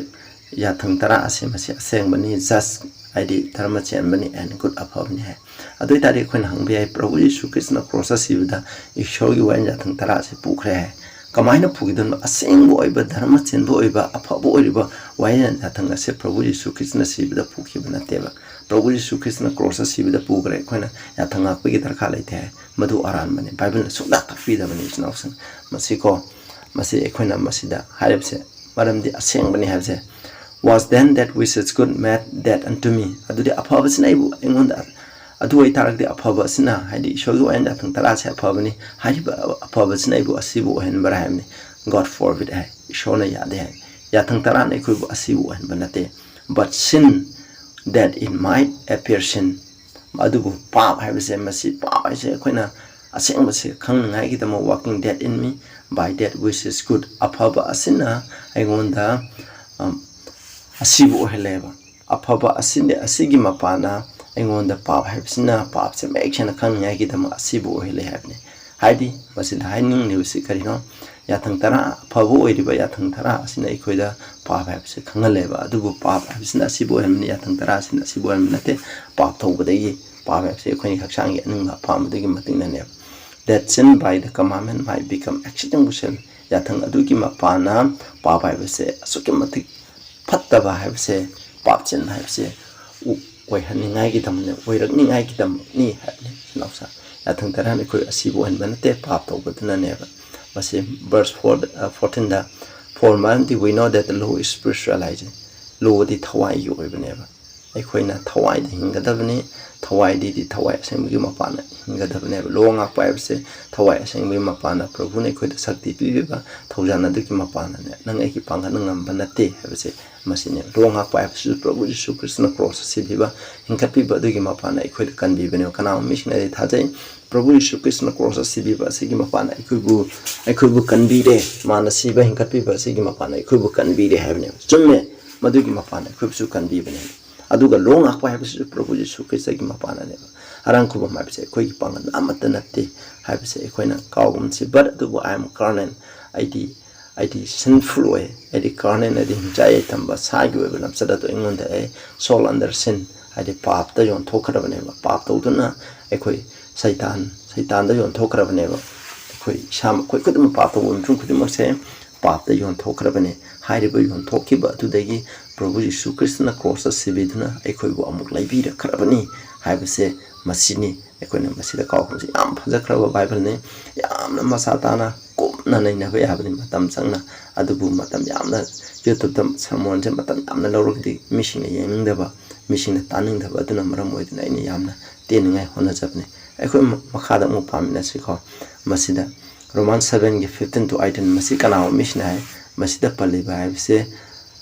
ꯌꯥꯊꯪ ꯇꯔꯥ ꯑꯁꯦ ꯃꯁꯤ ꯑꯁꯦꯡꯕꯅꯤ, just ꯍꯥꯏꯗꯤ ꯙꯔꯃ ꯆꯦꯟꯕꯅꯤ, and good ꯑꯐꯕꯅꯤ ꯍꯥꯏ꯫ ꯑꯗꯨ ꯑꯣꯏꯇꯥꯔꯗꯤ ꯑꯩꯈꯣꯏꯅ ꯍꯪꯕ ꯌꯥꯏ, ꯄ꯭ꯔꯚꯨ ꯌꯤꯁꯨ ꯈ꯭ꯔꯤꯁꯇꯅ ꯀ꯭ꯔꯣꯁꯇ ꯁꯤꯕꯗ ꯏꯁꯣꯔꯒꯤ ꯋꯥꯌꯦꯜ ꯌꯥꯊꯪ ꯇꯔꯥ ꯑꯁꯤ ꯄꯨꯈ꯭ꯔꯦ ꯍꯥꯏ꯫ ꯀꯃꯥꯏꯅ ꯄꯨꯈꯤꯗꯣꯏꯅꯣ? ꯑꯁꯦꯡꯕ ꯑꯣꯏꯕ, ꯙꯔꯃ ꯆꯦꯟꯕ ꯑꯣꯏꯕ, ꯑꯐꯕ ꯑꯣꯏꯔꯤꯕ ꯋꯥꯌꯦꯜ ꯌꯥꯊꯪ ꯑꯁꯦ ꯄ꯭ꯔꯚꯨ ꯌꯤꯁꯨ ꯈ꯭ꯔꯤꯁꯇꯅ ꯁꯤꯕꯗ ꯄꯨꯈꯤꯕ ꯅꯠꯇꯦꯕ꯫ ꯄ꯭ꯔꯚꯨ ꯌꯤꯁꯨ ꯈ꯭ꯔꯤꯁꯇꯅ ꯀ꯭ꯔꯣꯁꯇ ꯁꯤꯕꯗ ꯄꯨꯈ꯭ꯔꯦ, ꯑꯩꯈꯣꯏꯅ ꯌꯥꯊꯪ ꯉꯥꯛꯄꯒꯤ ꯗꯔꯀꯥꯔ ꯂꯩꯇꯦ ꯍꯥꯏ꯫ ꯃꯗꯨ ꯑꯔꯥꯟꯕꯅꯤ, ꯕꯥꯏꯕꯜꯅ ꯁꯨꯡꯇꯥꯛ ꯇꯥꯛꯄꯤꯗꯕꯅꯤ, ꯏꯆꯤꯟ ꯏꯅꯥꯎꯁꯤꯡ꯫ ꯃꯁꯤꯀꯣ, ꯃꯁꯤ ꯑꯩꯈꯣꯏꯅ ꯃꯁꯤꯗ ꯍꯥꯏꯔꯤꯕꯁꯦ ꯃꯔꯝꯗꯤ ꯑꯁꯦꯡꯕꯅꯤ ꯍꯥꯏꯕꯁꯦ꯫ "Was then that which is good made dead unto me?" ꯑꯗꯨꯗꯤ ꯑꯐꯕꯁꯤꯅ ꯑꯩꯕꯨ, ꯑꯩꯉꯣꯟꯗ, ꯑꯗꯨ ꯑꯣꯏꯇꯥꯔꯒꯗꯤ ꯑꯐꯕ ꯑꯁꯤꯅ, ꯍꯥꯏꯗꯤ ꯏꯁꯣꯔꯒꯤ ꯋꯥꯌꯦꯜ ꯌꯥꯊꯪ ꯇꯔꯥꯁꯦ ꯑꯐꯕꯅꯤ ꯍꯥꯏꯔꯤꯕ ꯑꯐꯕꯁꯤꯅ ꯑꯩꯕꯨ ꯑꯁꯤꯕ ꯑꯣꯏꯍꯟꯕ꯭ꯔꯥ ꯍꯥꯏꯕꯅꯤ꯫ "God forbid" ꯍꯥꯏ, ꯏꯁꯣꯔꯅ ꯌꯥꯗꯦ ꯍꯥꯏ꯫ ꯌꯥꯊꯪ ꯇꯔꯥꯅ ꯑꯩꯈꯣꯏꯕꯨ ꯑꯁꯤꯕ ꯑꯣꯏꯍꯟꯕ ꯅꯠꯇꯦ꯫ "But sin, that it might appear sin", ꯑꯗꯨꯕꯨ ꯄꯥꯞ ꯍꯥꯏꯕꯁꯦ, ꯃꯁꯤ ꯄꯥꯞ ꯍꯥꯏꯁꯦ ꯑꯩꯈꯣꯏꯅ ꯑꯁꯦꯡꯕꯁꯦ ꯈꯪꯅꯤꯡꯉꯥꯏꯒꯤꯗꯃꯛ, "Working dead in me by that which is good", ꯑꯐꯕ ꯑꯁꯤꯅ ꯑꯩꯉꯣꯟꯗ, ꯑꯝ, ꯑꯁꯤꯕ ꯑꯣꯏꯍꯜꯂꯦꯕ꯫ ꯑꯐꯕ ꯑꯁꯤꯅ, ꯑꯁꯤꯒꯤ ꯃꯄꯥꯅ ꯑꯩꯉꯣꯟꯗ ꯄꯥꯞ ꯍꯥꯏꯕꯁꯤꯅ, ꯄꯥꯞꯁꯦ ꯃꯌꯦꯛ ꯁꯦꯡꯅ ꯈꯪꯅꯤꯡꯉꯥꯏꯒꯤꯗꯃꯛ ꯑꯁꯤꯕ ꯑꯣꯏꯍꯜꯂꯦ ꯍꯥꯏꯕꯅꯤ꯫ ꯍꯥꯏꯗꯤ ꯃꯁꯤꯗ ꯍꯥꯏꯅꯤꯡꯂꯤꯕꯁꯤ ꯀꯔꯤꯅꯣ? ꯌꯥꯊꯪ ꯇꯔꯥ, ꯑꯐꯕ ꯑꯣꯏꯔꯤꯕ ꯌꯥꯊꯪ ꯇꯔꯥ ꯑꯁꯤꯅ ꯑꯩꯈꯣꯏꯗ ꯄꯥꯞ ꯍꯥꯏꯕꯁꯤ ꯈꯪꯍꯜꯂꯦꯕ꯫ ꯑꯗꯨꯕꯨ ꯄꯥꯞ ꯍꯥꯏꯕꯁꯤꯅ ꯑꯁꯤꯕꯨ ꯑꯣꯏꯍꯟꯕꯅꯤ, ꯌꯥꯊꯪ ꯇꯔꯥ ꯑꯁꯤꯅ ꯑꯁꯤꯕꯨ ꯑꯣꯏꯍꯟꯕ ꯅꯠꯇꯦ꯫ ꯄꯥꯞ ꯇꯧꯕꯗꯒꯤ, ꯄꯥꯞ ꯍꯥꯏꯕꯁꯤ ꯑꯩꯈꯣꯏꯒꯤ ꯍꯛꯆꯥꯡꯒꯤ ꯑꯅꯤꯡꯕ ꯑꯄꯥꯝꯕꯗꯨꯒꯤ ꯃꯇꯤꯛꯅꯅꯦꯕ꯫ That sin by the commandment might become exceeding sin. ꯌꯥꯊꯪ ꯑꯗꯨꯒꯤ ꯃꯄꯥꯟꯅ ꯄꯥꯞ ꯍꯥꯏꯕꯁꯦ ꯑꯁꯨꯛꯀꯤ ꯃꯇꯤꯛ ꯐꯠꯇꯕ ꯍꯥꯏꯕꯁꯦ, ꯄꯥꯞ ꯆꯦꯟꯕ ꯍꯥꯏꯕꯁꯦ ꯑꯣꯏꯍꯟꯅꯤꯡꯉꯥꯏꯒꯤꯗꯃꯛꯅꯦ, ꯑꯣꯏꯔꯛꯅꯤꯡꯉꯥꯏꯒꯤꯗꯃꯛꯅꯤ ꯍꯥꯏꯕꯅꯤ꯫ ꯁꯤꯅꯥꯎꯁꯥ, ꯌꯥꯊꯪ ꯇꯔꯥꯅ ꯑꯩꯈꯣꯏ ꯑꯁꯤꯕꯨ ꯑꯣꯏꯍꯟꯕ ꯅꯠꯇꯦ, ꯄꯥꯞ ꯇꯧꯕꯗꯨꯅꯅꯦꯕ꯫ ꯃꯁꯤ verse four, fourteenꯗ, "For ꯃꯔꯝꯗꯤ we know that the law is spiritual" ꯍꯥꯏꯁꯦ, ꯂꯣꯗꯤ ꯊꯋꯥꯏꯒꯤ ꯑꯣꯏꯕꯅꯦꯕ꯫ ꯑꯩꯈꯣꯏꯅ ꯊꯋꯥꯏꯗ ꯍꯤꯡꯒꯗꯕꯅꯤ꯫ ꯊꯋꯥꯏꯗꯤ ꯊꯋꯥꯏ ꯑꯁꯦꯡꯕꯒꯤ ꯃꯄꯥꯟꯅ ꯍꯤꯡꯒꯗꯕꯅꯦꯕ꯫ ꯂꯣ ꯉꯥꯛꯄ ꯍꯥꯏꯕꯁꯦ ꯊꯋꯥꯏ ꯑꯁꯦꯡꯕꯒꯤ ꯃꯄꯥꯟꯅ, ꯄ꯭ꯔꯚꯨꯅ ꯑꯩꯈꯣꯏꯗ ꯁꯛꯇꯤ ꯄꯤꯕꯤꯕ ꯊꯧꯖꯥꯜ ꯑꯗꯨꯒꯤ ꯃꯄꯥꯟꯅꯅꯦ꯫ ꯅꯪ ꯑꯩꯒꯤ ꯄꯥꯡꯒꯜꯅ ꯉꯝꯕ ꯅꯠꯇꯦ ꯍꯥꯏꯕꯁꯦ ꯃꯁꯤꯅꯦ꯫ ꯂꯣ ꯉꯥꯛꯄ ꯍꯥꯏꯕꯁꯤꯁꯨ ꯄ꯭ꯔꯚꯨ ꯖꯤꯁꯨ ꯈ꯭ꯔꯤꯁꯇꯅ ꯀ꯭ꯔꯣꯁꯇ ꯁꯤꯕꯤꯕ, ꯍꯤꯡꯒꯠꯄꯤꯕ ꯑꯗꯨꯒꯤ ꯃꯄꯥꯟꯅ ꯑꯩꯈꯣꯏꯗ ꯀꯟꯕꯤꯕꯅꯦꯕ꯫ ꯀꯅꯥꯒꯨꯝꯕ ꯃꯤꯁꯤꯡꯅꯗꯤ ꯊꯥꯖꯩ, ꯄ꯭ꯔꯚꯨ ꯌꯤꯁꯨ ꯈ꯭ꯔꯤꯁꯇꯅ ꯀ꯭ꯔꯣꯁꯇ ꯁꯤꯕꯤꯕ ꯑꯁꯤꯒꯤ ꯃꯄꯥꯟꯅ ꯑꯩꯈꯣꯏꯕꯨ, ꯑꯩꯈꯣꯏꯕꯨ ꯀꯟꯕꯤꯔꯦ, ꯃꯥꯅ ꯁꯤꯕ ꯍꯤꯡꯒꯠꯄꯤꯕ ꯑꯁꯤꯒꯤ ꯃꯄꯥꯟꯅ ꯑꯩꯈꯣꯏꯕꯨ ꯀꯟꯕꯤꯔꯦ ꯍꯥꯏꯕꯅꯦꯕ꯫ ꯆꯨꯝꯃꯦ, ꯃꯗꯨꯒꯤ ꯃꯄꯥꯟꯅ ꯑꯩꯈꯣꯏꯕꯨꯁꯨ ꯀꯟꯕꯤꯕꯅꯦꯕ꯫ ꯑꯗꯨꯒ ꯂꯣ ꯉꯥꯛꯄ ꯍꯥꯏꯕꯁꯤꯁꯨ ꯄ꯭ꯔꯚꯨ ꯌꯤꯁꯨ ꯈ꯭ꯔꯤꯁꯇꯒꯤ ꯃꯄꯥꯟꯅꯅꯦꯕ꯫ ꯑꯔꯥꯡ ꯈꯨꯕꯝ ꯍꯥꯏꯕꯁꯦ ꯑꯩꯈꯣꯏꯒꯤ ꯄꯥꯡꯒꯜ ꯑꯃꯠꯇ ꯅꯠꯇꯦ ꯍꯥꯏꯕꯁꯦ ꯑꯩꯈꯣꯏꯅ ꯀꯥꯎꯒꯨꯝꯁꯤ꯫ But ꯑꯗꯨꯕꯨ "I am carnal", ꯑꯩꯗꯤ, ꯑꯩꯗꯤ sinful ꯑꯣꯏ, ꯑꯩꯗꯤ carnal, ꯑꯩꯗꯤ ꯍꯤꯡꯆꯥꯏ ꯌꯥꯏꯊꯪꯕ ꯁꯥꯒꯤ ꯑꯣꯏꯕ ꯂꯝꯆꯠ ꯑꯗꯨ ꯑꯩꯉꯣꯟꯗ ꯑꯩ soul under sin, ꯍꯥꯏꯗꯤ ꯄꯥꯞꯇ ꯌꯣꯟꯊꯣꯛꯈ꯭ꯔꯕꯅꯦꯕ꯫ ꯄꯥꯞ ꯇꯧꯗꯨꯅ ꯑꯩꯈꯣꯏ ꯁꯩꯇꯥꯟ, ꯁꯩꯇꯥꯟꯗ ꯌꯣꯟꯊꯣꯛꯈ꯭ꯔꯕꯅꯦꯕ꯫ ꯑꯩꯈꯣꯏ ꯏꯁꯥꯃꯛ, ꯑꯩꯈꯣꯏ ꯈꯨꯗꯤꯡꯃꯛ ꯄꯥꯞ ꯇꯧꯕ ꯃꯤꯄꯨꯝ ꯈꯨꯗꯤꯡꯃꯛꯁꯦ ꯄꯥꯞꯇ ꯌꯣꯟꯊꯣꯛꯈ꯭ꯔꯕꯅꯦ꯫ ꯍꯥꯏꯔꯤꯕ ꯌꯣꯟꯊꯣꯛꯈꯤꯕ ꯑꯗꯨꯗꯒꯤ ꯄ꯭ꯔꯚꯨ ꯌꯤꯁꯨ ꯈ꯭ꯔꯤꯁꯇꯅ ꯀ꯭ꯔꯣꯁꯇ ꯁꯤꯕꯤꯗꯨꯅ ꯑꯩꯈꯣꯏꯕꯨ ꯑꯃꯨꯛ ꯂꯩꯕꯤꯔꯛꯈ꯭ꯔꯕꯅꯤ ꯍꯥꯏꯕꯁꯦ ꯃꯁꯤꯅꯤ꯫ ꯑꯩꯈꯣꯏꯅ ꯃꯁꯤꯗ ꯀꯥꯎꯐꯝꯁꯤ ꯌꯥꯝ ꯐꯖꯈ꯭ꯔꯕ ꯕꯥꯏꯕꯜꯅꯤ꯫ ꯌꯥꯝꯅ ꯃꯁꯥ ꯇꯥꯅ ꯀꯨꯞꯅ ꯅꯩꯅꯕ ꯌꯥꯕꯅꯤ, ꯃꯇꯝ ꯆꯪꯅ꯫ ꯑꯗꯨꯕꯨ ꯃꯇꯝ ꯌꯥꯝꯅ, YouTubeꯇ sermonꯁꯦ ꯃꯇꯝ ꯌꯥꯝꯅ ꯂꯧꯔꯒꯗꯤ ꯃꯤꯁꯤꯡꯅ ꯌꯦꯡꯅꯤꯡꯗꯕ, ꯃꯤꯁꯤꯡꯅ ꯇꯥꯅꯤꯡꯗꯕ ꯑꯗꯨꯅ ꯃꯔꯝ ꯑꯣꯏꯗꯨꯅ ꯑꯩꯅ ꯌꯥꯝꯅ ꯇꯦꯟꯅꯤꯡꯉꯥꯏ ꯍꯣꯠꯅꯖꯕꯅꯤ꯫ ꯑꯩꯈꯣꯏ ꯃ-, ꯃꯈꯥꯗ ꯑꯃꯨꯛ ꯄꯥꯃꯤꯟꯅꯁꯤꯀꯣ꯫ ꯃꯁꯤꯗ Roman sevenꯒꯤ fifteen to eighteen, ꯃꯁꯤ ꯀꯅꯥꯒꯨꯝꯕ ꯃꯤꯁꯤꯡꯅ ꯍꯥꯏ, ꯃꯁꯤꯗ ꯄꯜꯂꯤꯕ ꯍꯥꯏꯕꯁꯦ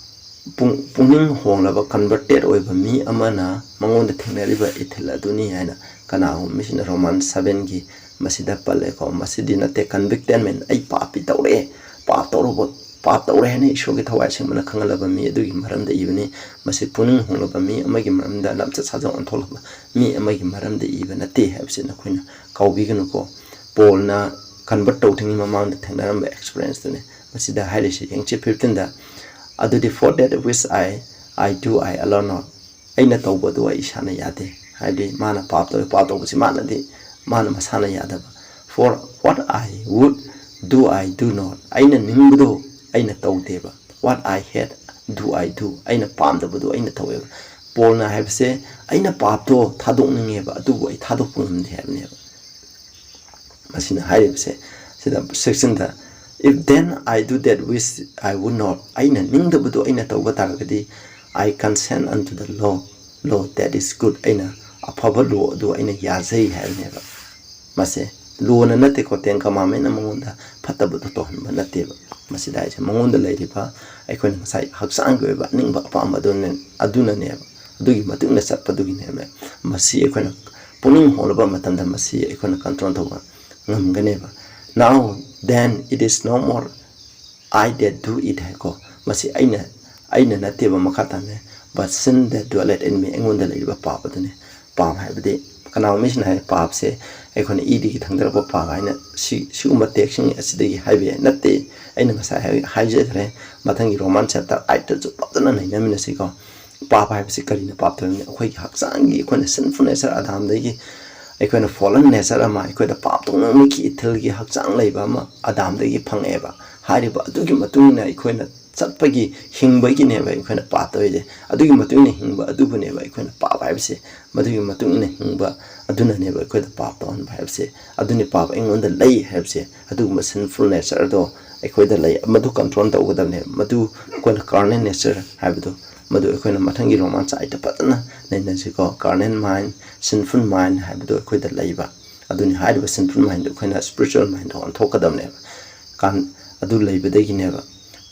ꯄꯨꯡ-, ꯄꯨꯛꯅꯤꯡ ꯍꯣꯡꯂꯕ, converted ꯑꯣꯏꯕ ꯃꯤ ꯑꯃꯅ ꯃꯉꯣꯟꯗ ꯊꯦꯡꯅꯔꯤꯕ ꯏꯊꯤꯜ ꯑꯗꯨꯅꯤ ꯍꯥꯏꯅ ꯀꯅꯥꯒꯨꯝꯕ ꯃꯤꯁꯤꯡꯅ Roman sevenꯒꯤ ꯃꯁꯤꯗ ꯄꯜꯂꯦꯀꯣ꯫ ꯃꯁꯤꯗꯤ ꯅꯠꯇꯦ, convicted man, ꯑꯩ ꯄꯥꯄꯤ ꯇꯧꯔꯛꯑꯦ, ꯄꯥꯞ ꯇꯧꯔꯨꯕ, ꯄꯥꯞ ꯇꯧꯔꯦ ꯍꯥꯏꯅ ꯏꯁꯣꯔꯒꯤ ꯊꯋꯥꯏ ꯑꯁꯦꯡꯕꯅ ꯈꯪꯍꯜꯂꯕ ꯃꯤ ꯑꯗꯨꯒꯤ ꯃꯔꯝꯗ ꯏꯕꯅꯤ꯫ ꯃꯁꯤ ꯄꯨꯛꯅꯤꯡ ꯍꯣꯡꯂꯕ ꯃꯤ ꯑꯃꯒꯤ ꯃꯔꯝꯗ, ꯂꯝꯆꯠ ꯁꯥꯖꯠ ꯑꯣꯟꯊꯣꯛꯂꯕ ꯃꯤ ꯑꯃꯒꯤ ꯃꯔꯝꯗ ꯏꯕ ꯅꯠꯇꯦ ꯍꯥꯏꯕꯁꯤ ꯅꯈꯣꯏꯅ ꯀꯥꯎꯕꯤꯒꯅꯨꯀꯣ꯫ ꯄꯣꯜꯅ ꯀꯟꯚꯔꯠ ꯇꯧꯗ꯭ꯔꯤꯉꯩ ꯃꯃꯥꯡꯗ ꯊꯦꯡꯅꯔꯝꯕ ꯑꯦꯛꯁꯄꯤꯔꯤꯌꯦꯟꯁꯇꯨꯅꯤ꯫ ꯃꯁꯤꯗ ꯍꯥꯏꯔꯤꯁꯤ ꯌꯦꯡꯁꯤ, ꯐꯤꯐꯇꯤꯟꯗ, "ꯑꯗꯨꯗꯤ for that which I, I do, I allow not, ꯑꯩꯅ ꯇꯧꯕꯗꯨ ꯑꯩ ꯏꯁꯥꯅ ꯌꯥꯗꯦ"꯫ ꯍꯥꯏꯕꯗꯤ ꯃꯥꯅ ꯄꯥꯞ ꯇꯧꯋꯤ, ꯄꯥꯞ ꯇꯧꯕꯁꯤ ꯃꯥꯅꯗꯤ, ꯃꯥꯅ ꯃꯁꯥꯅ ꯌꯥꯗꯕ꯫ "For what I would do, I do not", ꯑꯩꯅ ꯅꯤꯡꯕꯗꯨ ꯑꯩꯅ ꯇꯧꯗꯦꯕ꯫ "What I hate do, I do", ꯑꯩꯅ ꯄꯥꯝꯗꯕꯗꯨ ꯑꯩꯅ ꯇꯧꯋꯦꯕ꯫ ꯄꯣꯜꯅ ꯍꯥꯏꯕꯁꯦ, ꯑꯩꯅ ꯄꯥꯞꯇꯣ ꯊꯥꯗꯣꯛꯅꯤꯡꯉꯦꯕ, ꯑꯗꯨꯕꯨ ꯑꯩ ꯊꯥꯗꯣꯛꯄ ꯉꯝꯗꯦ ꯍꯥꯏꯕꯅꯦꯕ꯫ ꯃꯁꯤꯅ ꯍꯥꯏꯔꯤꯕꯁꯦ, ꯁꯤꯗ ꯁꯤꯛꯁꯇꯤꯟꯗ, "If then I do that which I would not", ꯑꯩꯅ ꯅꯤꯡꯗꯕꯗꯨ ꯑꯩꯅ ꯇꯧꯕ ꯇꯥꯔꯒꯗꯤ, "I consent unto the law, law that is good", ꯑꯩꯅ ꯑꯐꯕ ꯂꯣ ꯑꯗꯨ ꯑꯩꯅ ꯌꯥꯖꯩ ꯍꯥꯏꯕꯅꯦꯕ꯫ ꯃꯁꯦ ꯂꯣꯅ ꯅꯠꯇꯦꯀꯣ, ꯇꯦꯟ ꯀꯃꯥꯟꯃꯦꯟꯅ ꯃꯉꯣꯟꯗ ꯐꯠꯇꯕꯗꯨ ꯇꯧꯍꯟꯕ ꯅꯠꯇꯦꯕ꯫ ꯃꯁꯤꯗ ꯍꯥꯏꯁꯦ, ꯃꯉꯣꯟꯗ ꯂꯩꯔꯤꯕ ꯑꯩꯈꯣꯏꯅ ꯉꯁꯥꯏ ꯍꯛꯆꯥꯡꯒꯤ ꯑꯣꯏꯕ ꯑꯅꯤꯡꯕ ꯑꯄꯥꯝꯕ ꯑꯗꯨꯅ-, ꯑꯗꯨꯅꯅꯦꯕ, ꯑꯗꯨꯒꯤ ꯃꯇꯨꯡ ꯏꯟꯅ ꯆꯠꯄꯗꯨꯒꯤꯅꯦꯕ꯫ ꯃꯁꯤ ꯑꯩꯈꯣꯏꯅ ꯄꯨꯛꯅꯤꯡ ꯍꯣꯡꯂꯕ ꯃꯇꯝꯗ ꯃꯁꯤ ꯑꯩꯈꯣꯏꯅ ꯀꯟꯇ꯭ꯔꯣꯜ ꯇꯧꯕ ꯉꯝꯒꯅꯦꯕ꯫ "Now then it is no more I that do it" ꯍꯥꯏꯀꯣ꯫ ꯃꯁꯤ ꯑꯩꯅ, ꯑꯩꯅ ꯅꯠꯇꯦꯕ, ꯃꯈꯥ ꯇꯥꯅ, "but sin that dwelleth in me", ꯑꯩꯉꯣꯟꯗ ꯂꯩꯔꯤꯕ ꯄꯥꯞ ꯑꯗꯨꯅꯤ꯫ ꯄꯥꯞ ꯍꯥꯏꯕꯗꯤ ꯀꯅꯥꯒꯨꯝꯕ ꯃꯤꯁꯤꯅ ꯍꯥꯏ, ꯄꯥꯞꯁꯦ ꯑꯩꯈꯣꯏꯅ ꯏꯗꯒꯤ ꯊꯪꯗꯔꯛꯄ ꯄꯥꯞ ꯍꯥꯏꯅ ꯁꯤ-, ꯁꯤꯒꯨꯝꯕ ꯇꯦꯛꯁꯁꯤꯡ ꯑꯁꯤꯗꯒꯤ ꯍꯥꯏꯕ ꯌꯥꯏ꯫ ꯅꯠꯇꯦ, ꯑꯩꯅ ꯉꯁꯥꯏ ꯍꯥꯏ-, ꯍꯥꯏꯖꯈ꯭ꯔꯦ, ꯃꯊꯪꯒꯤ ꯔꯣꯃꯥꯟ ꯆꯦꯞꯇꯔ ꯑꯩꯠꯇꯁꯨ ꯐꯖꯅ ꯅꯩꯅꯃꯤꯟꯅꯁꯤꯀꯣ꯫ ꯄꯥꯞ ꯍꯥꯏꯕꯁꯤ ꯀꯔꯤꯅ ꯄꯥꯞ ꯇꯧꯔꯤꯕꯅꯤ? ꯑꯩꯈꯣꯏꯒꯤ ꯍꯛꯆꯥꯡꯒꯤ, ꯑꯩꯈꯣꯏꯅ sinful nature, ꯑꯗꯥꯝꯗꯒꯤ ꯑꯩꯈꯣꯏꯅ fallen nature ꯑꯃ, ꯑꯩꯈꯣꯏꯗ ꯄꯥꯞ ꯇꯧꯅꯕꯒꯤ ꯏꯊꯤꯜꯒꯤ ꯍꯛꯆꯥꯡ ꯂꯩꯕ ꯑꯃ ꯑꯗꯥꯝꯗꯒꯤ ꯐꯪꯉꯛꯑꯦꯕ꯫ ꯍꯥꯏꯔꯤꯕ ꯑꯗꯨꯒꯤ ꯃꯇꯨꯡ ꯏꯟꯅ ꯑꯩꯈꯣꯏꯅ ꯆꯠꯄꯒꯤ, ꯍꯤꯡꯕꯒꯤꯅꯦꯕ ꯑꯩꯈꯣꯏꯅ ꯄꯥꯞ ꯇꯧꯔꯤꯁꯦ꯫ ꯑꯗꯨꯒꯤ ꯃꯇꯨꯡ ꯏꯟꯅ ꯍꯤꯡꯕ ꯑꯗꯨꯕꯨꯅꯦꯕ ꯑꯩꯈꯣꯏꯅ ꯄꯥꯞ ꯍꯥꯏꯕꯁꯦ꯫ ꯃꯗꯨꯒꯤ ꯃꯇꯨꯡ ꯏꯟꯅ ꯍꯤꯡꯕ ꯑꯗꯨꯅꯅꯦꯕ ꯑꯩꯈꯣꯏꯗ ꯄꯥꯞ ꯇꯧꯍꯟꯕ ꯍꯥꯏꯕꯁꯦ꯫ ꯑꯗꯨꯅꯤ ꯄꯥꯞ ꯑꯩꯉꯣꯟꯗ ꯂꯩ ꯍꯥꯏꯕꯁꯦ꯫ ꯑꯗꯨꯒꯨꯝꯕ sinful nature ꯑꯗꯣ ꯑꯩꯈꯣꯏꯗ ꯂꯩ, ꯃꯗꯨ ꯀꯟꯇ꯭ꯔꯣꯜ ꯇꯧꯒꯗꯕꯅꯦ꯫ ꯃꯗꯨ ꯑꯩꯈꯣꯏꯅ carnal nature ꯍꯥꯏꯕꯗꯣ, ꯃꯗꯨ ꯑꯩꯈꯣꯏꯅ ꯃꯊꯪꯒꯤ ꯔꯣꯃꯥꯟ ꯆꯥꯏꯠꯇ ꯐꯖꯅ ꯅꯩꯅꯁꯤꯀꯣ꯫ Carnal mind, sinful mind ꯍꯥꯏꯕꯗꯣ ꯑꯩꯈꯣꯏꯗ ꯂꯩꯕ꯫ ꯑꯗꯨꯅꯤ ꯍꯥꯏꯔꯤꯕ sinful mindꯗꯨ ꯑꯩꯈꯣꯏꯅ spiritual mindꯗ ꯑꯣꯟꯊꯣꯛꯀꯗꯕꯅꯦꯕ꯫ ꯀꯥꯟ-, ꯑꯗꯨ ꯂꯩꯕꯗꯒꯤꯅꯦꯕ꯫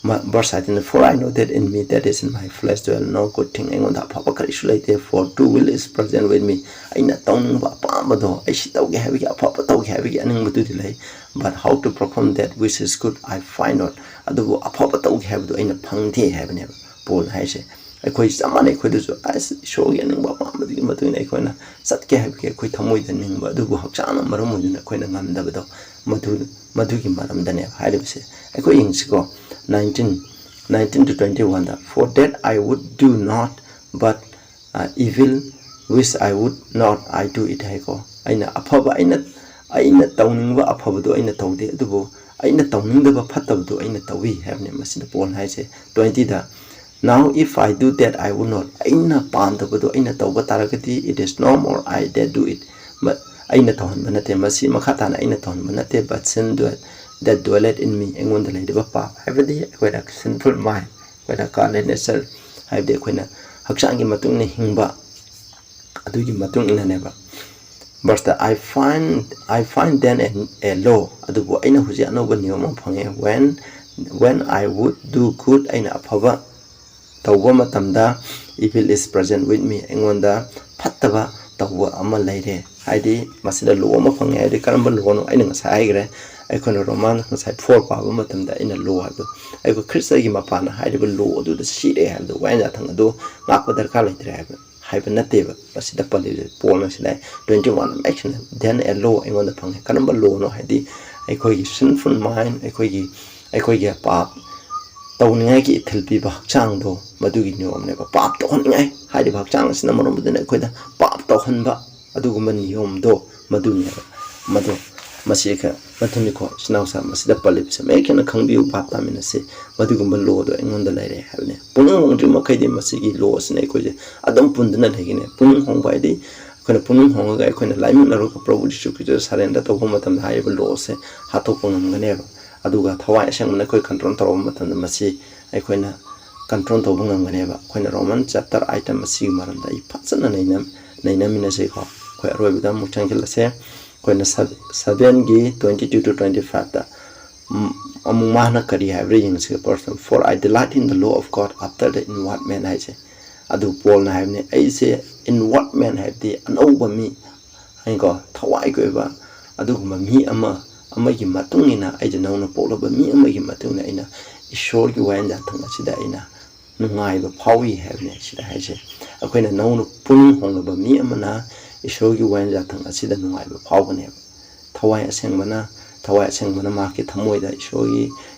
ꯃ-, verse eighteenꯗ, "For I know that in me, that is in my flesh, dwell no good thing", ꯑꯩꯉꯣꯟꯗ ꯑꯐꯕ ꯀꯔꯤꯁꯨ ꯂꯩꯇꯦ꯫ "For to will is present with me", ꯑꯩꯅ ꯇꯧꯅꯤꯡꯕ ꯑꯄꯥꯝꯕꯗꯣ, ꯑꯩ ꯁꯤ ꯇꯧꯒꯦ ꯍꯥꯏꯕꯒꯤ, ꯑꯐꯕ ꯇꯧꯒꯦ ꯍꯥꯏꯕꯒꯤ ꯑꯅꯤꯡꯕꯗꯨꯗꯤ ꯂꯩ, "but how to perform that which is good I find not", ꯑꯗꯨꯕꯨ ꯑꯐꯕ ꯇꯧꯒꯦ ꯍꯥꯏꯕꯗꯨ ꯑꯩꯅ ꯐꯪꯗꯦ ꯍꯥꯏꯕꯅꯦꯕ ꯄꯣꯜꯅ ꯍꯥꯏꯁꯦ꯫ ꯑꯩꯈꯣꯏ ꯆꯞ ꯃꯥꯟꯅꯩ, ꯑꯩꯈꯣꯏꯗꯁꯨ ꯑꯁ ꯏꯁꯣꯔꯒꯤ ꯑꯅꯤꯡꯕ ꯑꯄꯥꯝꯕꯗꯨꯒꯤ ꯃꯇꯨꯡ ꯏꯟꯅ ꯑꯩꯈꯣꯏꯅ ꯆꯠꯀꯦ ꯍꯥꯏꯕꯒꯤ ꯑꯩꯈꯣꯏ ꯊꯃꯣꯏꯗ ꯅꯤꯡꯕ ꯑꯗꯨꯕꯨ ꯍꯛꯆꯥꯡꯅ ꯃꯔꯝ ꯑꯣꯏꯗꯨꯅ ꯑꯩꯈꯣꯏꯅ ꯉꯝꯗꯕꯗꯣ, ꯃꯗꯨ, ꯃꯗꯨꯒꯤ ꯃꯔꯝꯗꯅꯦꯕ ꯍꯥꯏꯔꯤꯕꯁꯦ꯫ ꯑꯩꯈꯣꯏ ꯌꯦꯡꯁꯤꯀꯣ, nineteen, nineteen to twenty-one the, "For that I would do not, but, uh, evil which I would not, I do it" ꯍꯥꯏꯀꯣ꯫ ꯑꯩꯅ ꯑꯐꯕ, ꯑꯩꯅ, ꯑꯩꯅ ꯇꯧꯅꯤꯡꯕ ꯑꯐꯕꯗꯣ ꯑꯩꯅ ꯇꯧꯗꯦ, ꯑꯗꯨꯕꯨ ꯑꯩꯅ ꯇꯧꯅꯤꯡꯗꯕ ꯐꯠꯇꯕꯗꯣ ꯑꯩꯅ ꯇꯧꯏ ꯍꯥꯏꯕꯅꯤ ꯃꯁꯤꯗ ꯄꯣꯜ ꯍꯥꯏꯁꯦ꯫ Twenty the, "Now if I do that I would not", ꯑꯩꯅ ꯄꯥꯝꯗꯕꯗꯣ ꯑꯩꯅ ꯇꯧꯕ ꯇꯥꯔꯒꯗꯤ, "It is no more I that do it", ꯃ-, ꯑꯩꯅ ꯇꯧꯍꯟꯕ ꯅꯠꯇꯦ, ꯃꯁꯤ ꯃꯈꯥ ꯇꯥꯅ ꯑꯩꯅ ꯇꯧꯍꯟꯕ ꯅꯠꯇꯦ, "but sin dwell-, that dwelleth in me", ꯑꯩꯉꯣꯟꯗ ꯂꯩꯔꯤꯕ ꯄꯥꯞ, ꯍꯥꯏꯕꯗꯤ ꯑꯩꯈꯣꯏꯅ sinful mind, ꯑꯩꯈꯣꯏꯅ carnal nature, ꯍꯥꯏꯕꯗꯤ ꯑꯩꯈꯣꯏꯅ ꯍꯛꯆꯥꯡꯒꯤ ꯃꯇꯨꯡ ꯏꯟꯅ ꯍꯤꯡꯕ, ꯑꯗꯨꯒꯤ ꯃꯇꯨꯡ ꯏꯟꯅꯅꯦꯕ꯫ Verse the, "I find, I find then a, a law", ꯑꯗꯨꯕꯨ ꯑꯩꯅ ꯍꯧꯖꯤꯛ ꯑꯅꯧꯕ ꯅꯤꯌꯣꯝ ꯑꯃ ꯐꯪꯉꯦ, "when, when I would do good", ꯑꯩꯅ ꯑꯐꯕ ꯇꯧꯕ ꯃꯇꯝꯗ, "evil is present with me", ꯑꯩꯉꯣꯟꯗ ꯐꯠꯇꯕ ꯇꯧꯕ ꯑꯃ ꯂꯩꯔꯦ꯫ ꯍꯥꯏꯗꯤ ꯃꯁꯤꯗ law ꯑꯃ ꯐꯪꯉꯦ ꯍꯥꯏꯗꯤ ꯀꯔꯝꯕ law ꯅꯣ? ꯑꯩꯅ ꯉꯁꯥꯏ ꯍꯥꯏꯈ꯭ꯔꯦ, ꯑꯩꯈꯣꯏꯅ Roman ꯉꯁꯥꯏ four ꯄꯥꯕ ꯃꯇꯝꯗ ꯑꯩꯅ law ꯍꯥꯏꯕꯗꯣ, ꯑꯩꯈꯣꯏ ꯈ꯭ꯔꯤꯁꯇꯒꯤ ꯃꯄꯥꯟꯅ ꯍꯥꯏꯔꯤꯕ law ꯑꯗꯨꯗ ꯁꯤꯔꯦ ꯍꯥꯏꯕꯗꯣ, ꯋꯥꯌꯦꯟ ꯌꯥꯊꯪ ꯑꯗꯨ ꯉꯥꯛꯄ ꯗꯔꯀꯥꯔ ꯂꯩꯇ꯭ꯔꯦ ꯍꯥꯏꯕ, ꯍꯥꯏꯕ ꯅꯠꯇꯦꯕ꯫ ꯃꯁꯤꯗ ꯄꯜꯂꯤꯕꯁꯦ ꯄꯣꯜꯅ ꯁꯤꯗ twenty-one ꯑꯃ, "Then a law" ꯑꯩꯉꯣꯟꯗ ꯐꯪꯉꯦ꯫ ꯀꯔꯝꯕ law ꯅꯣ? ꯍꯥꯏꯗꯤ ꯑꯩꯈꯣꯏꯒꯤ sinful mind, ꯑꯩꯈꯣꯏꯒꯤ, ꯑꯩꯈꯣꯏꯒꯤ ꯄꯥꯞ ꯇꯧꯅꯤꯡꯉꯥꯏꯒꯤ ꯏꯊꯤꯜ ꯄꯤꯕ ꯍꯛꯆꯥꯡꯗꯣ, ꯃꯗꯨꯒꯤ ꯅꯤꯌꯣꯝꯅꯦꯕ꯫ ꯄꯥꯞ ꯇꯧꯍꯟꯅꯤꯡꯉꯥꯏ ꯍꯥꯏꯔꯤꯕ ꯍꯛꯆꯥꯡ ꯑꯁꯤꯅ ꯃꯔꯝ ꯑꯣꯏꯗꯨꯅ ꯑꯩꯈꯣꯏꯗ ꯄꯥꯞ ꯇꯧꯍꯟꯕ ꯑꯗꯨꯒꯨꯝꯕ ꯅꯤꯌꯣꯝꯗꯣ ꯃꯗꯨꯅꯦꯕ꯫ ꯃꯗꯣ ꯃꯁꯤ ꯈꯔ ꯃꯊꯪꯒꯤꯀꯣ, ꯏꯆꯤꯟ ꯏꯅꯥꯎꯁꯥ, ꯃꯁꯤꯗ ꯄꯜꯂꯤꯕꯁꯦ ꯃꯌꯦꯛ ꯁꯦꯡꯅ ꯈꯪꯕꯤꯌꯨ, ꯚꯥꯞ ꯇꯥꯃꯤꯟꯅꯁꯤ꯫ ꯃꯗꯨꯒꯨꯝꯕ law ꯗꯣ ꯑꯩꯉꯣꯟꯗ ꯂꯩꯔꯦ ꯍꯥꯏꯕꯅꯦ꯫ ꯄꯨꯛꯅꯤꯡ ꯍꯣꯡꯗ꯭ꯔꯤ ꯃꯈꯩꯗꯤ ꯃꯁꯤꯒꯤ law ꯑꯁꯤꯅ ꯑꯩꯈꯣꯏꯁꯦ ꯑꯗꯨꯝ ꯄꯨꯟꯗꯨꯅ ꯂꯩꯒꯅꯤ꯫ ꯄꯨꯛꯅꯤꯡ ꯍꯣꯡꯕ ꯍꯥꯏꯗꯤ ꯑꯩꯈꯣꯏꯅ ꯄꯨꯛꯅꯤꯡ ꯍꯣꯡꯉꯒ ꯑꯩꯈꯣꯏꯅ ꯂꯥꯏꯃꯤꯟꯅꯔꯒ ꯄ꯭ꯔꯚꯨ ꯖꯤꯁꯨ ꯈ꯭ꯔꯤꯁꯇꯗ surrender ꯇꯧꯕ ꯃꯇꯝꯗ ꯍꯥꯏꯔꯤꯕ law ꯑꯁꯦ ꯍꯥꯠꯇꯣꯛꯄ ꯉꯝꯒꯅꯦꯕ꯫ ꯑꯗꯨꯒ ꯊꯋꯥꯏ ꯑꯁꯦꯡꯕꯅ ꯑꯩꯈꯣꯏ control ꯇꯧꯔꯕ ꯃꯇꯝꯗ ꯃꯁꯤ ꯑꯩꯈꯣꯏꯅ control ꯇꯧꯕ ꯉꯝꯒꯅꯦꯕ꯫ ꯑꯩꯈꯣꯏꯅ Roman chapter eight ꯃꯁꯤꯒꯤ ꯃꯔꯝꯗ ꯑꯩ ꯐꯖꯅ ꯅꯩꯅ-, ꯅꯩꯅꯃꯤꯟꯅꯁꯤꯀꯣ꯫ ꯑꯩꯈꯣꯏ ꯑꯔꯣꯏꯕꯗ ꯑꯃꯨꯛ ꯆꯪꯁꯤꯜꯂꯁꯦ꯫ ꯑꯩꯈꯣꯏꯅ ꯁꯕ-, seven ꯒꯤ twenty-two to twenty-five ꯇ, ꯎꯝ, ꯑꯃꯨꯛ ꯃꯥꯅ ꯀꯔꯤ ꯍꯥꯏꯕ꯭ꯔꯥ ꯌꯦꯡꯁꯤꯀꯣ꯫ Verse, "For I delight in the law of God after the inward man" ꯍꯥꯏꯁꯦ꯫ ꯑꯗꯨ ꯄꯣꯜꯅ ꯍꯥꯏꯕꯅꯤ, "ꯑꯩꯁꯦ inward man" ꯍꯥꯏꯕꯗꯤ ꯑꯅꯧꯕ ꯃꯤ, ꯍꯥꯏꯀꯣ, ꯊꯋꯥꯏꯒꯤ ꯑꯣꯏꯕ ꯑꯗꯨꯒꯨꯝꯕ ꯃꯤ ꯑꯃ, ꯑꯃꯒꯤ ꯃꯇꯨꯡ ꯏꯟꯅ, ꯑꯩꯁꯦ ꯅꯧꯅ ꯄꯣꯛꯂꯕ ꯃꯤ ꯑꯃꯒꯤ ꯃꯇꯨꯡ ꯏꯟꯅ ꯑꯩꯅ ꯏꯁꯣꯔꯒꯤ ꯋꯥꯌꯦꯟ ꯌꯥꯊꯪ ꯑꯁꯤꯗ ꯑꯩꯅ ꯅꯨꯡꯉꯥꯏꯕ ꯐꯥꯎꯏ ꯍꯥꯏꯕꯅꯦ ꯁꯤꯗ ꯍꯥꯏꯁꯦ꯫ ꯑꯩꯈꯣꯏꯅ ꯅꯧꯅ ꯄꯨꯛꯅꯤꯡ ꯍꯣꯡꯂꯕ ꯃꯤ ꯑꯃꯅ ꯏꯁꯣꯔꯒꯤ ꯋꯥꯌꯦꯟ ꯌꯥꯊꯪ ꯑꯁꯤꯗ ꯅꯨꯡꯉꯥꯏꯕ ꯐꯥꯎꯒꯅꯦꯕ꯫ ꯊꯋꯥꯏ ꯑꯁꯦꯡꯕꯅ, ꯊꯋꯥꯏ ꯑꯁꯦꯡꯕꯅ ꯃꯍꯥꯛꯀꯤ ꯊꯃꯣꯏꯗ ꯏꯁꯣꯔꯒꯤ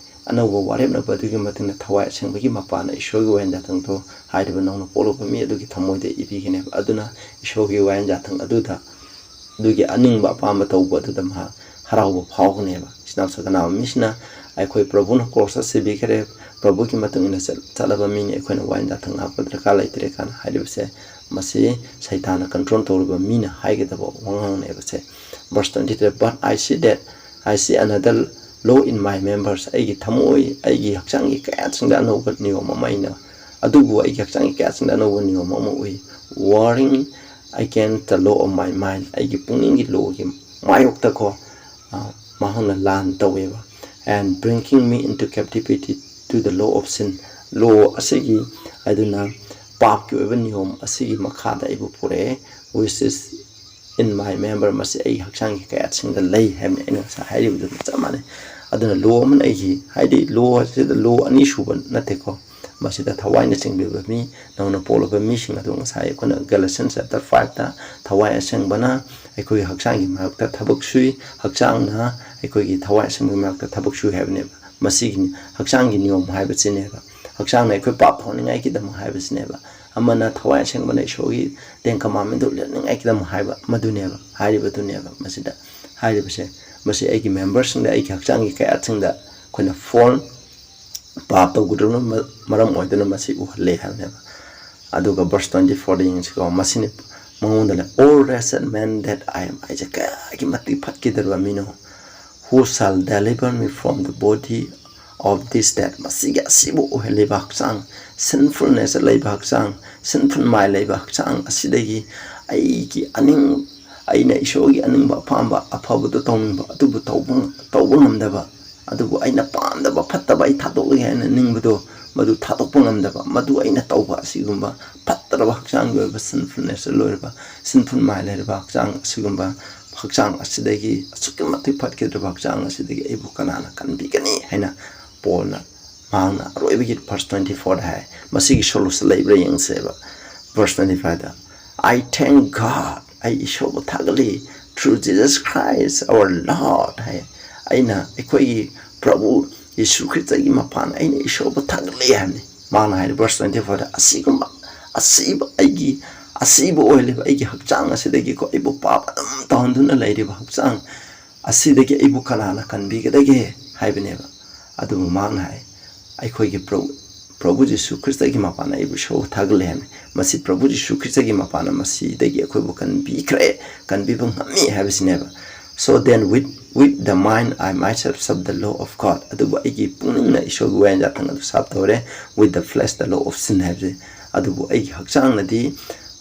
ꯑꯅꯧꯕ ꯋꯥꯔꯦꯞꯅꯕ ꯑꯗꯨꯒꯤ ꯃꯇꯨꯡꯗ ꯊꯋꯥꯏ ꯑꯁꯦꯡꯕꯒꯤ ꯃꯄꯥꯅ ꯏꯁꯣꯔꯒꯤ ꯋꯥꯌꯦꯟ ꯌꯥꯊꯪꯗꯣ ꯍꯥꯏꯔꯤꯕ ꯅꯧꯅ ꯄꯣꯛꯂꯛꯄ ꯃꯤ ꯑꯗꯨꯒꯤ ꯊꯃꯣꯏꯗ ꯏꯕꯤꯒꯅꯦꯕ꯫ ꯑꯗꯨꯅ ꯏꯁꯣꯔꯒꯤ ꯋꯥꯌꯦꯟ ꯌꯥꯊꯪ ꯑꯗꯨꯗ ꯑꯗꯨꯒꯤ ꯑꯅꯤꯡꯕ ꯑꯄꯥꯝꯕ ꯇꯧꯕ ꯑꯗꯨꯗ ꯃꯍꯥꯛ ꯍꯔꯥꯎꯕ ꯐꯥꯎꯒꯅꯦꯕ꯫ ꯏꯆꯤꯟ ꯏꯅꯥꯎ ꯁꯀꯅꯥꯕ ꯃꯤꯁꯤꯅ ꯑꯩꯈꯣꯏ ꯄ꯭ꯔꯚꯨꯅ ꯀ꯭ꯔꯣꯁꯇ ꯁꯤꯕꯤꯈ꯭ꯔꯦ, ꯄ꯭ꯔꯚꯨꯒꯤ ꯃꯇꯨꯡ ꯏꯟꯅ ꯆꯠ-, ꯆꯠꯂꯕ ꯃꯤꯅꯤ, ꯑꯩꯈꯣꯏꯅ ꯋꯥꯌꯦꯟ ꯌꯥꯊꯪ ꯉꯥꯛꯄ ꯗꯔꯀꯥꯔ ꯂꯩꯇ꯭ꯔꯦ ꯀꯥꯏꯅ ꯍꯥꯏꯔꯤꯕꯁꯦ, ꯃꯁꯤ ꯁꯩꯇꯥꯟꯅ ꯀꯟꯇ꯭ꯔꯣꯜ ꯇꯧꯔꯤꯕ ꯃꯤꯅ ꯍꯥꯏꯒꯗꯕ ꯋꯥꯉꯥꯡꯅꯦꯕꯁꯦ꯫ Verse twenty three, "But I see that, I see another law in my members." ꯑꯩꯒꯤ ꯊꯃꯣꯏ, ꯑꯩꯒꯤ ꯍꯛꯆꯥꯡꯒꯤ ꯀꯌꯥꯠꯁꯤꯡꯗ ꯑꯅꯧꯕ ꯅꯤꯌꯣꯝ ꯑꯃ ꯑꯩꯅ, ꯑꯗꯨꯕꯨ ꯑꯩꯒꯤ ꯍꯛꯆꯥꯡꯒꯤ ꯀꯌꯥꯠꯁꯤꯡꯗ ꯑꯅꯧꯕ ꯅꯤꯌꯣꯝ ꯑꯃ ꯎꯏ꯫ "Warring against the law of my mind." ꯑꯩꯒꯤ ꯄꯨꯛꯅꯤꯡꯒꯤ ꯂꯣꯒꯤ ꯃꯥꯌꯣꯛꯇꯀꯣ, ꯑ, ꯃꯍꯥꯛꯅ ꯂꯥꯟ ꯇꯧꯋꯦꯕ꯫ "And bringing me into captivity to the law of sin." Law ꯑꯁꯤꯒꯤ, ꯑꯗꯨꯅ ꯄꯥꯞꯀꯤ ꯑꯣꯏꯕ ꯅꯤꯌꯣꯝ ꯑꯁꯤꯒꯤ ꯃꯈꯥꯗ ꯑꯩꯕꯨ ꯄꯨꯔꯛꯑꯦ, "which is in my member." ꯃꯁꯤ ꯑꯩꯒꯤ ꯍꯛꯆꯥꯡꯒꯤ ꯀꯌꯥꯠꯁꯤꯡꯗ ꯂꯩ ꯍꯥꯏꯕꯅꯤ, ꯑꯩꯅ ꯉꯁꯥꯏ ꯍꯥꯏꯔꯤꯕꯗꯨꯒ ꯆꯞ ꯃꯥꯟꯅꯩ꯫ ꯑꯗꯨꯅ law ꯑꯃꯅ ꯑꯩꯒꯤ, ꯍꯥꯏꯗꯤ law ꯑꯁꯤꯗ law ꯑꯅꯤ ꯁꯨꯕ ꯅꯠꯇꯦꯀꯣ, ꯃꯁꯤꯗ ꯊꯋꯥꯏꯅ ꯆꯤꯡꯕꯤꯕ ꯃꯤ, ꯅꯧꯅ ꯄꯣꯛꯂꯕ ꯃꯤꯁꯤꯡ ꯑꯗꯨ ꯉꯁꯥꯏ ꯑꯩꯈꯣꯏꯅ Galatians chapter five ꯇ ꯊꯋꯥꯏ ꯑꯁꯦꯡꯕꯅ ꯑꯩꯈꯣꯏꯒꯤ ꯍꯛꯆꯥꯡꯒꯤ ꯃꯥꯌꯣꯛꯇ ꯊꯕꯛ ꯁꯨꯏ, ꯍꯛꯆꯥꯡꯅ ꯑꯩꯈꯣꯏꯒꯤ ꯊꯋꯥꯏ ꯑꯁꯦꯡꯕꯒꯤ ꯃꯥꯌꯣꯛꯇ ꯊꯕꯛ ꯁꯨꯏ ꯍꯥꯏꯕꯅꯦꯕ꯫ ꯃꯁꯤꯒꯤ ꯍꯛꯆꯥꯡꯒꯤ ꯅꯤꯌꯣꯝ ꯍꯥꯏꯕꯁꯤꯅꯦꯕ꯫ ꯍꯛꯆꯥꯡꯅ ꯑꯩꯈꯣꯏ ꯄꯥꯞ ꯐꯍꯟꯅꯤꯡꯉꯥꯏꯒꯤꯗꯃꯛ ꯍꯥꯏꯕꯁꯤꯅꯦꯕ꯫ ꯑꯃꯅ ꯊꯋꯥꯏ ꯑꯁꯦꯡꯕꯅ ꯏꯁꯣꯔꯒꯤ Ten Commandment ꯗꯨ ꯂꯦꯞꯅꯤꯡꯉꯥꯏꯒꯤꯗꯃꯛ ꯍꯥꯏꯕ ꯃꯗꯨꯅꯦꯕ, ꯍꯥꯏꯔꯤꯕꯗꯨꯅꯦꯕ ꯃꯁꯤꯗ ꯍꯥꯏꯔꯤꯕꯁꯦ꯫ ꯃꯁꯤ ꯑꯩꯒꯤ member ꯁꯤꯡꯗ, ꯑꯩꯒꯤ ꯍꯛꯆꯥꯡꯒꯤ ꯀꯌꯥꯠꯁꯤꯡꯗ ꯑꯩꯈꯣꯏꯅ ꯐꯣꯜ ꯄꯥꯞ ꯇꯧꯒꯗꯕꯅ ꯃ-, ꯃꯔꯝ ꯑꯣꯏꯗꯨꯅ ꯃꯁꯤ ꯎꯍꯜꯂꯦ ꯍꯥꯏꯕꯅꯦꯕ꯫ ꯑꯗꯨꯒ verse twenty four ꯗ ꯌꯦꯡꯁꯤꯀꯣ, ꯃꯁꯤꯅꯤ ꯃꯉꯣꯟꯗ ꯂꯩ, "O wretched man that I am." ꯑꯩꯁꯦ ꯀꯌꯥꯒꯤ ꯃꯇꯤꯛ ꯐꯠꯈꯤꯗ꯭ꯔꯕ ꯃꯤꯅꯣ꯫ "Who shall deliver me from the body of this death?" ꯃꯁꯤꯒꯤ ꯑꯁꯤꯕ ꯑꯣꯏꯍꯜꯂꯤꯕ ꯍꯛꯆꯥꯡ, sinful nature ꯂꯩꯕ ꯍꯛꯆꯥꯡ, sinful mind ꯂꯩꯕ ꯍꯛꯆꯥꯡ ꯑꯁꯤꯗꯒꯤ ꯑꯩꯒꯤ ꯑꯅꯤꯡ-, ꯑꯩꯅ ꯏꯁꯣꯔꯒꯤ ꯑꯅꯤꯡꯕ ꯑꯄꯥꯝꯕ ꯑꯐꯕꯗꯨ ꯇꯧꯅꯤꯡꯕ ꯑꯗꯨꯕꯨ ꯇꯧꯕ, ꯇꯧꯕ ꯉꯝꯗꯕ, ꯑꯗꯨꯕꯨ ꯑꯩꯅ ꯄꯥꯝꯗꯕ ꯐꯠꯇꯕ ꯑꯩ ꯊꯥꯗꯣꯛꯂꯒꯦ ꯍꯥꯏꯅ ꯅꯤꯡꯕꯗꯣ, ꯃꯗꯨ ꯊꯥꯗꯣꯛꯄ ꯉꯝꯗꯕ, ꯃꯗꯨ ꯑꯩꯅ ꯇꯧꯕ ꯑꯁꯤꯒꯨꯝꯕ ꯐꯠꯇ꯭ꯔꯕ ꯍꯛꯆꯥꯡꯒꯤ ꯑꯣꯏꯕ sinful nature ꯂꯣꯏꯔꯕ, sinful mind ꯂꯩꯔꯕ ꯍꯛꯆꯥꯡ ꯑꯁꯤꯒꯨꯝꯕ ꯍꯛꯆꯥꯡ ꯑꯁꯤꯗꯒꯤ, ꯑꯁꯨꯛꯀꯤ ꯃꯇꯤꯛ ꯐꯠꯈꯤꯗ꯭ꯔꯕ ꯍꯛꯆꯥꯡ ꯑꯁꯤꯗꯒꯤ ꯑꯩꯕꯨ ꯀꯅꯥꯅ ꯀꯟꯕꯤꯒꯅꯤ ꯍꯥꯏꯅ ꯄꯣꯜꯅ ꯃꯍꯥꯛꯅ ꯑꯔꯣꯏꯕꯒꯤ verse twenty four ꯗ ꯍꯥꯏ꯫ ꯃꯁꯤꯒꯤ solution ꯂꯩꯕ꯭ꯔꯥ ꯌꯦꯡꯁꯦꯕ꯫ Verse twenty five the, "I thank God, ꯑꯩ ꯏꯁꯣꯔꯕꯨ ꯊꯥꯒꯠꯂꯤ, through Jesus Christ our Lord" ꯍꯥꯏ꯫ ꯑꯩꯅ ꯑꯩꯈꯣꯏꯒꯤ ꯄ꯭ꯔꯚꯨ ꯌꯤꯁꯨ ꯈ꯭ꯔꯤꯁꯇꯒꯤ ꯃꯄꯥꯟ ꯑꯩꯅ ꯏꯁꯣꯔꯕꯨ ꯊꯥꯒꯠꯂꯤ ꯍꯥꯏꯕꯅꯤ꯫ ꯃꯥꯅ ꯍꯥꯏꯔꯤ verse twenty four ꯗ, "ꯑꯁꯤꯒꯨꯝꯕ ꯑꯁꯤꯕ ꯑꯩꯒꯤ ꯑꯁꯤꯕ ꯑꯣꯏꯍꯜꯂꯤꯕ ꯑꯩꯒꯤ ꯍꯛꯆꯥꯡ ꯑꯁꯤꯗꯒꯤꯀꯣ, ꯑꯩꯕꯨ ꯄꯥꯞ ꯑꯗꯨꯝ ꯇꯧꯍꯟꯗꯨꯅ ꯂꯩꯔꯤꯕ ꯍꯛꯆꯥꯡ ꯑꯁꯤꯗꯒꯤ ꯑꯩꯕꯨ ꯀꯅꯥꯅ ꯀꯟꯕꯤꯒꯗꯒꯦ?" ꯍꯥꯏꯕꯅꯦꯕ꯫ ꯑꯗꯨꯕꯨ ꯃꯍꯥꯛꯅ ꯍꯥꯏ, "ꯑꯩꯈꯣꯏꯒꯤ ꯄ꯭ꯔꯚꯨ, ꯄ꯭ꯔꯚꯨ ꯖꯤꯁꯨ ꯈ꯭ꯔꯤꯁꯇꯒꯤ ꯃꯄꯥꯟꯅ ꯑꯩꯕꯨ ꯏꯁꯣꯔꯕꯨ ꯊꯥꯒꯠꯂꯦ" ꯍꯥꯏꯕꯅꯤ꯫ ꯃꯁꯤ ꯄ꯭ꯔꯚꯨ ꯖꯤꯁꯨ ꯈ꯭ꯔꯤꯁꯇꯒꯤ ꯃꯄꯥꯟꯅ ꯃꯁꯤꯗꯒꯤ ꯑꯩꯈꯣꯏꯕꯨ ꯀꯟꯕꯤꯈ꯭ꯔꯦ, ꯀꯟꯕꯤꯕ ꯉꯝꯃꯤ ꯍꯥꯏꯕꯁꯤꯅꯦꯕ꯫ "So then with, with the mind I myself serve the law of God." ꯑꯗꯨꯕꯨ ꯑꯩꯒꯤ ꯄꯨꯛꯅꯤꯡꯅ ꯏꯁꯣꯔꯒꯤ ꯋꯥꯌꯦꯟ ꯌꯥꯊꯪ ꯑꯗꯨ ꯁꯥꯞ ꯇꯧꯔꯦ, "with the flesh the law of sin" ꯍꯥꯏꯕꯁꯦ꯫ ꯑꯗꯨꯕꯨ ꯑꯩꯒꯤ ꯍꯛꯆꯥꯡꯅꯗꯤ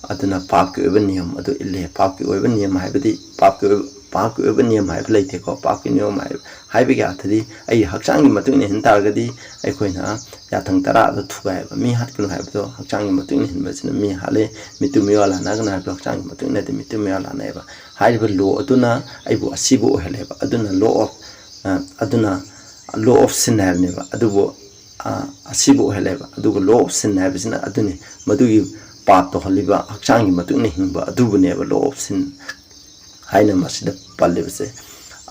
ꯑꯗꯨꯅ ꯄꯥꯞꯀꯤ ꯑꯣꯏꯕ ꯅꯤꯌꯝ ꯑꯗꯨ ꯏꯜꯂꯦ꯫ ꯄꯥꯞꯀꯤ ꯑꯣꯏꯕ ꯅꯤꯌꯝ ꯍꯥꯏꯕꯗꯤ ꯄꯥꯞꯀꯤ ꯑꯣꯏꯕ, ꯄꯥꯞꯀꯤ ꯑꯣꯏꯕ ꯅꯤꯌꯝ ꯍꯥꯏꯕ ꯂꯩꯇꯦꯀꯣ꯫ ꯄꯥꯞꯀꯤ ꯅꯤꯌꯝ ꯍꯥꯏꯕ, ꯍꯥꯏꯕꯒꯤ ꯑꯥꯔꯊꯗꯤ ꯑꯩꯒꯤ ꯍꯛꯆꯥꯡꯒꯤ ꯃꯇꯨꯡ ꯏꯟꯅ ꯍꯤꯟ ꯇꯥꯔꯒꯗꯤ ꯑꯩꯈꯣꯏꯅ ꯌꯥꯊꯪ ꯇꯔꯥ ꯑꯗꯨ ꯊꯨꯒꯥꯏꯕ, ꯃꯤ ꯍꯥꯠꯀꯅꯨ ꯍꯥꯏꯕꯗꯣ ꯍꯛꯆꯥꯡꯒꯤ ꯃꯇꯨꯡ ꯏꯟꯅ ꯍꯤꯟꯕꯁꯤꯅ ꯃꯤ ꯍꯥꯠꯂꯦ, ꯃꯤꯇꯨ ꯃꯤꯋꯥ ꯂꯥꯟꯅꯒꯅꯨ ꯍꯥꯏꯕꯗꯣ ꯍꯛꯆꯥꯡꯒꯤ ꯃꯇꯨꯡ ꯏꯟꯅꯗꯤ ꯃꯤꯇꯨ ꯃꯤꯋꯥ ꯂꯥꯟꯅꯩꯑꯕ꯫ ꯍꯥꯏꯔꯤꯕ ꯂꯣ ꯑꯗꯨꯅ ꯑꯩꯕꯨ ꯑꯁꯤꯕ ꯑꯣꯏꯍꯜꯂꯦꯕ꯫ ꯑꯗꯨꯅ law of, ꯑ, ꯑꯗꯨꯅ law of sin ꯍꯥꯏꯕꯅꯦꯕ꯫ ꯑꯗꯨꯕꯨ, ꯑ, ꯑꯁꯤꯕ ꯑꯣꯏꯍꯜꯂꯦꯕ꯫ ꯑꯗꯨꯒ law of sin ꯍꯥꯏꯕꯁꯤꯅ ꯑꯗꯨꯅꯤ, ꯃꯗꯨꯒꯤ ꯄꯥꯞ ꯇꯧꯍꯜꯂꯤꯕ ꯍꯛꯆꯥꯡꯒꯤ ꯃꯇꯨꯡ ꯏꯟꯅ ꯍꯤꯡꯕ ꯑꯗꯨꯕꯨꯅꯦꯕ law of sin ꯍꯥꯏꯅ ꯃꯁꯤꯗ ꯄꯜꯂꯤꯕꯁꯦ꯫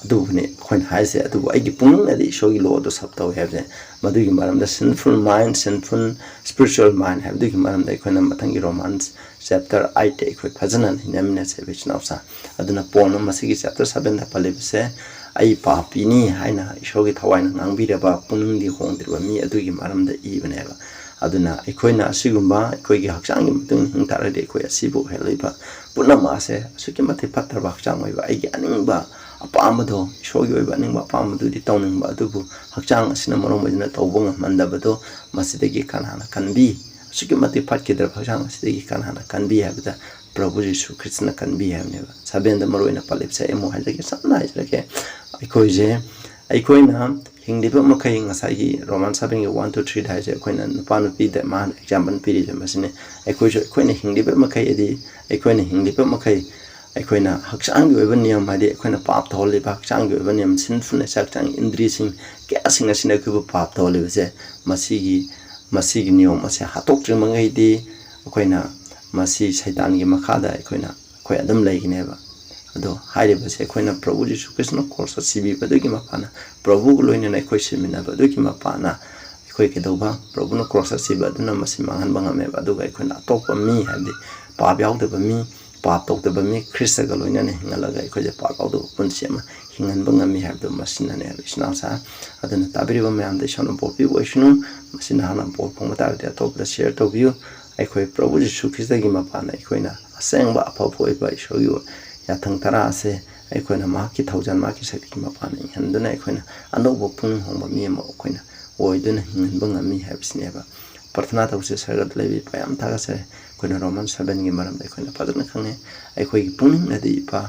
ꯑꯗꯨꯕꯨꯅꯤ ꯑꯩꯈꯣꯏꯅ ꯍꯥꯏꯁꯦ꯫ ꯑꯗꯨꯕꯨ ꯑꯩꯒꯤ ꯄꯨꯛꯅꯤꯡꯅꯗꯤ ꯏꯁꯣꯔꯒꯤ law ꯑꯗꯨ ꯁꯞ ꯇꯧꯏ ꯍꯥꯏꯕꯁꯦ꯫ ꯃꯗꯨꯒꯤ ꯃꯔꯝꯗ sinful mind, sinful spiritual mind ꯍꯥꯏꯕꯗꯨꯒꯤ ꯃꯔꯝꯗ ꯑꯩꯈꯣꯏꯅ ꯃꯊꯪꯒꯤ Romans chapter eight ꯑꯩꯈꯣꯏ ꯐꯖꯅ ꯅꯩꯅꯃꯤꯟꯅꯁꯦ, ꯏꯆꯤꯟ ꯏꯅꯥꯎꯁꯥ꯫ ꯑꯗꯨꯅ ꯄꯣꯜꯅ ꯃꯁꯤꯒꯤ chapter seven ꯗ ꯄꯜꯂꯤꯕꯁꯦ, "ꯑꯩ ꯄꯥꯄꯤꯅꯤ" ꯍꯥꯏꯅ ꯏꯁꯣꯔꯒꯤ ꯊꯋꯥꯏꯅ ꯉꯥꯡꯕꯤꯔꯕ ꯄꯨꯛꯅꯤꯡꯗꯤ ꯍꯣꯡꯗ꯭ꯔꯤꯕ ꯃꯤ ꯑꯗꯨꯒꯤ ꯃꯔꯝꯗ ꯏꯕꯅꯦꯕ꯫ ꯑꯗꯨꯅ ꯑꯩꯈꯣꯏꯅ ꯑꯁꯤꯒꯨꯝꯕ ꯑꯩꯈꯣꯏꯒꯤ ꯍꯛꯆꯥꯡꯒꯤ ꯃꯇꯨꯡ ꯏꯟꯅ ꯍꯤꯡ ꯇꯥꯔꯒꯗꯤ ꯑꯩꯈꯣꯏ ꯑꯁꯤꯕꯨ ꯑꯣꯏꯍꯜꯂꯤꯕ ꯄꯨꯝꯅꯃꯛ ꯑꯁꯦ ꯑꯁꯨꯛꯀꯤ ꯃꯇꯤꯛ ꯐꯠꯇ꯭ꯔꯕ ꯍꯛꯆꯥꯡ ꯑꯣꯏꯕ, ꯑꯩꯒꯤ ꯑꯅꯤꯡꯕ ꯑꯄꯥꯝꯕꯗꯣ, ꯏꯁꯣꯔꯒꯤ ꯑꯣꯏꯕ ꯑꯅꯤꯡꯕ ꯑꯄꯥꯝꯕꯗꯨꯗꯤ ꯇꯧꯅꯤꯡꯕ, ꯑꯗꯨꯕꯨ ꯍꯛꯆꯥꯡ ꯑꯁꯤꯅ ꯃꯔꯝ ꯑꯣꯏꯗꯨꯅ ꯇꯧꯕ ꯉꯝꯍꯟꯗꯕꯗꯣ, ꯃꯁꯤꯗꯒꯤ ꯀꯅꯥꯅ ꯀꯟꯕꯤ? ꯑꯁꯨꯛꯀꯤ ꯃꯇꯤꯛ ꯐꯠꯈꯤꯗ꯭ꯔꯕ ꯍꯛꯆꯥꯡ ꯑꯁꯤꯗꯒꯤ ꯀꯅꯥꯅ ꯀꯟꯕꯤ ꯍꯥꯏꯕꯗ, ꯄ꯭ꯔꯚꯨ ꯖꯤꯁꯨ ꯈ꯭ꯔꯤꯁꯇꯅ ꯀꯟꯕꯤ ꯍꯥꯏꯕꯅꯦꯕ꯫ Seven ꯗ ꯃꯔꯨ ꯑꯣꯏꯅ ꯄꯜꯂꯤꯕꯁꯦ ꯑꯩ ꯑꯃꯨꯛ ꯍꯥꯏꯖꯒꯦ, ꯁꯝꯅ ꯍꯥꯏꯖꯔꯛꯀꯦ꯫ ꯑꯩꯈꯣꯏꯁꯦ, ꯑꯩꯈꯣꯏꯅ ꯍꯤꯡꯂꯤꯕ ꯃꯈꯩ, ꯉꯁꯥꯏꯒꯤ Roman seven ꯒꯤ one to three ꯗ ꯍꯥꯏꯁꯦ, ꯑꯩꯈꯣꯏꯅ ꯅꯨꯄꯥ ꯅꯨꯄꯤꯗ ꯃꯥꯅ example ꯄꯤꯔꯤꯁꯦ ꯃꯁꯤꯅꯤ꯫ ꯑꯩꯈꯣꯏꯁꯨ, ꯑꯩꯈꯣꯏꯅ ꯍꯤꯡꯂꯤꯕ ꯃꯈꯩ, ꯍꯥꯏꯗꯤ ꯑꯩꯈꯣꯏꯅ ꯍꯤꯡꯂꯤꯕ ꯃꯈꯩ, ꯑꯩꯈꯣꯏꯅ ꯍꯛꯆꯥꯡꯒꯤ ꯑꯣꯏꯕ ꯅꯤꯌꯝ, ꯍꯥꯏꯗꯤ ꯑꯩꯈꯣꯏꯅ ꯄꯥꯞ ꯇꯧꯍꯜꯂꯤꯕ ꯍꯛꯆꯥꯡꯒꯤ ꯑꯣꯏꯕ ꯅꯤꯌꯝ, sinfulness, ꯍꯛꯆꯥꯡꯒꯤ ꯏꯟꯗ꯭ꯔꯤꯁꯤꯡ ꯀꯌꯥꯁꯤꯡ ꯑꯁꯤꯅ ꯑꯩꯈꯣꯏꯕꯨ ꯄꯥꯞ ꯇꯧꯍꯜꯂꯤꯕꯁꯦ, ꯃꯁꯤꯒꯤ, ꯃꯁꯤꯒꯤ ꯅꯤꯌꯝ ꯑꯁꯦ ꯍꯥꯠꯇꯣꯛꯇ꯭ꯔꯤꯕ ꯃꯈꯩꯗꯤ ꯑꯩꯈꯣꯏꯅ ꯃꯁꯤ ꯁꯩꯇꯥꯟꯒꯤ ꯃꯈꯥꯗ ꯑꯩꯈꯣꯏꯅ, ꯑꯩꯈꯣꯏ ꯑꯗꯨꯝ ꯂꯩꯒꯅꯦꯕ꯫ ꯑꯗꯣ ꯍꯥꯏꯔꯤꯕꯁꯦ ꯑꯩꯈꯣꯏꯅ ꯄ꯭ꯔꯚꯨ ꯖꯤꯁꯨ ꯈ꯭ꯔꯤꯁꯇꯅ ꯀ꯭ꯔꯣꯁꯇ ꯁꯤꯕꯤꯕꯗꯨꯒꯤ ꯃꯄꯥꯟꯅ, ꯄ꯭ꯔꯚꯨꯒ ꯂꯣꯏꯅꯅ ꯑꯩꯈꯣꯏ ꯁꯤꯃꯤꯟꯅꯕꯗꯨꯒꯤ ꯃꯄꯥꯟꯅ ꯑꯩꯈꯣꯏ ꯀꯩꯗꯧꯕ? ꯄ꯭ꯔꯚꯨꯅ ꯀ꯭ꯔꯣꯁꯇ ꯁꯤꯕ ꯑꯗꯨꯅ ꯃꯁꯤ ꯃꯥꯡꯍꯟꯕ ꯉꯝꯃꯦꯕ꯫ ꯑꯗꯨꯒ ꯑꯩꯈꯣꯏꯅ ꯑꯇꯣꯞꯄ ꯃꯤ, ꯍꯥꯏꯕꯗꯤ ꯄꯥꯞ ꯌꯥꯎꯗꯕ ꯃꯤ, ꯄꯥꯞ ꯇꯧꯗꯕ ꯃꯤ, ꯈ꯭ꯔꯤꯁꯇꯒ ꯂꯣꯏꯅꯅ ꯍꯤꯡꯍꯜꯂꯒ ꯑꯩꯈꯣꯏꯁꯦ ꯄꯥꯞ ꯌꯥꯎꯗꯕ ꯄꯨꯟꯁꯤ ꯑꯃ ꯍꯤꯡꯍꯟꯕ ꯉꯝꯃꯤ ꯍꯥꯏꯕꯗꯨ ꯃꯁꯤꯅꯅꯦ ꯍꯥꯏꯕ, ꯏꯆꯤꯟ ꯏꯅꯥꯎꯁꯥ꯫ ꯑꯗꯨꯅ ꯇꯥꯕꯤꯔꯤꯕ ꯃꯌꯥꯝꯗ ꯏꯁꯣꯔꯅ ꯕꯣꯔ ꯄꯤꯕ ꯑꯣꯏꯁꯅꯨ꯫ ꯃꯁꯤ ꯅꯍꯥꯛꯅ ꯕꯣꯔ ꯐꯪꯕ ꯇꯥꯔꯒꯗꯤ ꯑꯇꯣꯞꯄꯗ ꯁꯤꯌꯔ ꯇꯧꯕꯤꯌꯨ꯫ ꯑꯩꯈꯣꯏ ꯄ꯭ꯔꯚꯨ ꯖꯤꯁꯨ ꯈ꯭ꯔꯤꯁꯇꯒꯤ ꯃꯄꯥꯟꯅ ꯑꯩꯈꯣꯏꯅ ꯑꯁꯦꯡꯕ ꯑꯐꯕ ꯑꯣꯏꯕ ꯏꯁꯣꯔꯒꯤ ꯌꯥꯊꯪ ꯇꯔꯥ ꯑꯁꯦ ꯑꯩꯈꯣꯏꯅ ꯃꯍꯥꯛꯀꯤ ꯊꯧꯖꯥꯜ, ꯃꯍꯥꯛꯀꯤ ꯁꯛꯇꯤꯒꯤ ꯃꯄꯥꯟꯅ ꯏꯪꯍꯟꯗꯨꯅ ꯑꯩꯈꯣꯏꯅ ꯑꯅꯧꯕ ꯄꯨꯛꯅꯤꯡ ꯍꯣꯡꯕ ꯃꯤ ꯑꯃ ꯑꯩꯈꯣꯏꯅ ꯑꯣꯏꯗꯨꯅ ꯍꯤꯡꯍꯟꯕ ꯉꯝꯃꯤ ꯍꯥꯏꯕꯁꯤꯅꯦꯕ꯫ ꯄ꯭ꯔꯊꯅꯥ ꯇꯧꯁꯦ꯫ ꯁꯔꯒꯗ ꯂꯩꯕ ꯏꯄꯥ, ꯌꯥꯝ ꯊꯥꯒꯠꯆꯔꯦ꯫ ꯑꯩꯈꯣꯏꯅ ꯔꯣꯃꯟ ꯁꯚꯦꯟꯒꯤ ꯃꯔꯝꯗ ꯑꯩꯈꯣꯏꯅ ꯐꯖꯅ ꯈꯪꯉꯦ꯫ ꯑꯩꯈꯣꯏꯒꯤ ꯄꯨꯛꯅꯤꯡꯅꯗꯤ ꯏꯄꯥ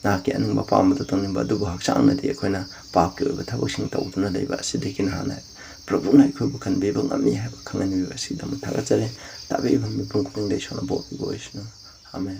ꯅꯍꯥꯛꯀꯤ ꯑꯅꯤꯡꯕ ꯑꯄꯥꯝꯕꯗꯨ ꯇꯧꯅꯤꯡꯕ, ꯑꯗꯨꯕꯨ ꯍꯛꯆꯥꯡꯅꯗꯤ ꯑꯩꯈꯣꯏꯅ ꯄꯥꯞꯀꯤ ꯑꯣꯏꯕ ꯊꯕꯛꯁꯤꯡ ꯇꯧꯗꯨꯅ ꯂꯩꯕ ꯑꯁꯤꯗꯒꯤ ꯅꯍꯥꯟꯅ ꯄ꯭ꯔꯚꯨꯅ ꯑꯩꯈꯣꯏꯕꯨ ꯀꯟꯕꯤꯕ ꯉꯝꯃꯤ ꯍꯥꯏꯕ ꯈꯪꯍꯟꯕꯤꯕ ꯑꯁꯤꯒꯤꯗꯃꯛ ꯊꯥꯒꯠꯆꯔꯤ꯫ ꯇꯥꯕꯤꯔꯤꯕ ꯃꯤꯄꯨꯝ ꯈꯨꯗꯤꯡꯗ ꯏꯁꯣꯔꯅ ꯕꯣꯔ ꯄꯤꯕ ꯑꯣꯏꯁꯅꯨ꯫ ꯑꯥꯃꯦꯟ꯫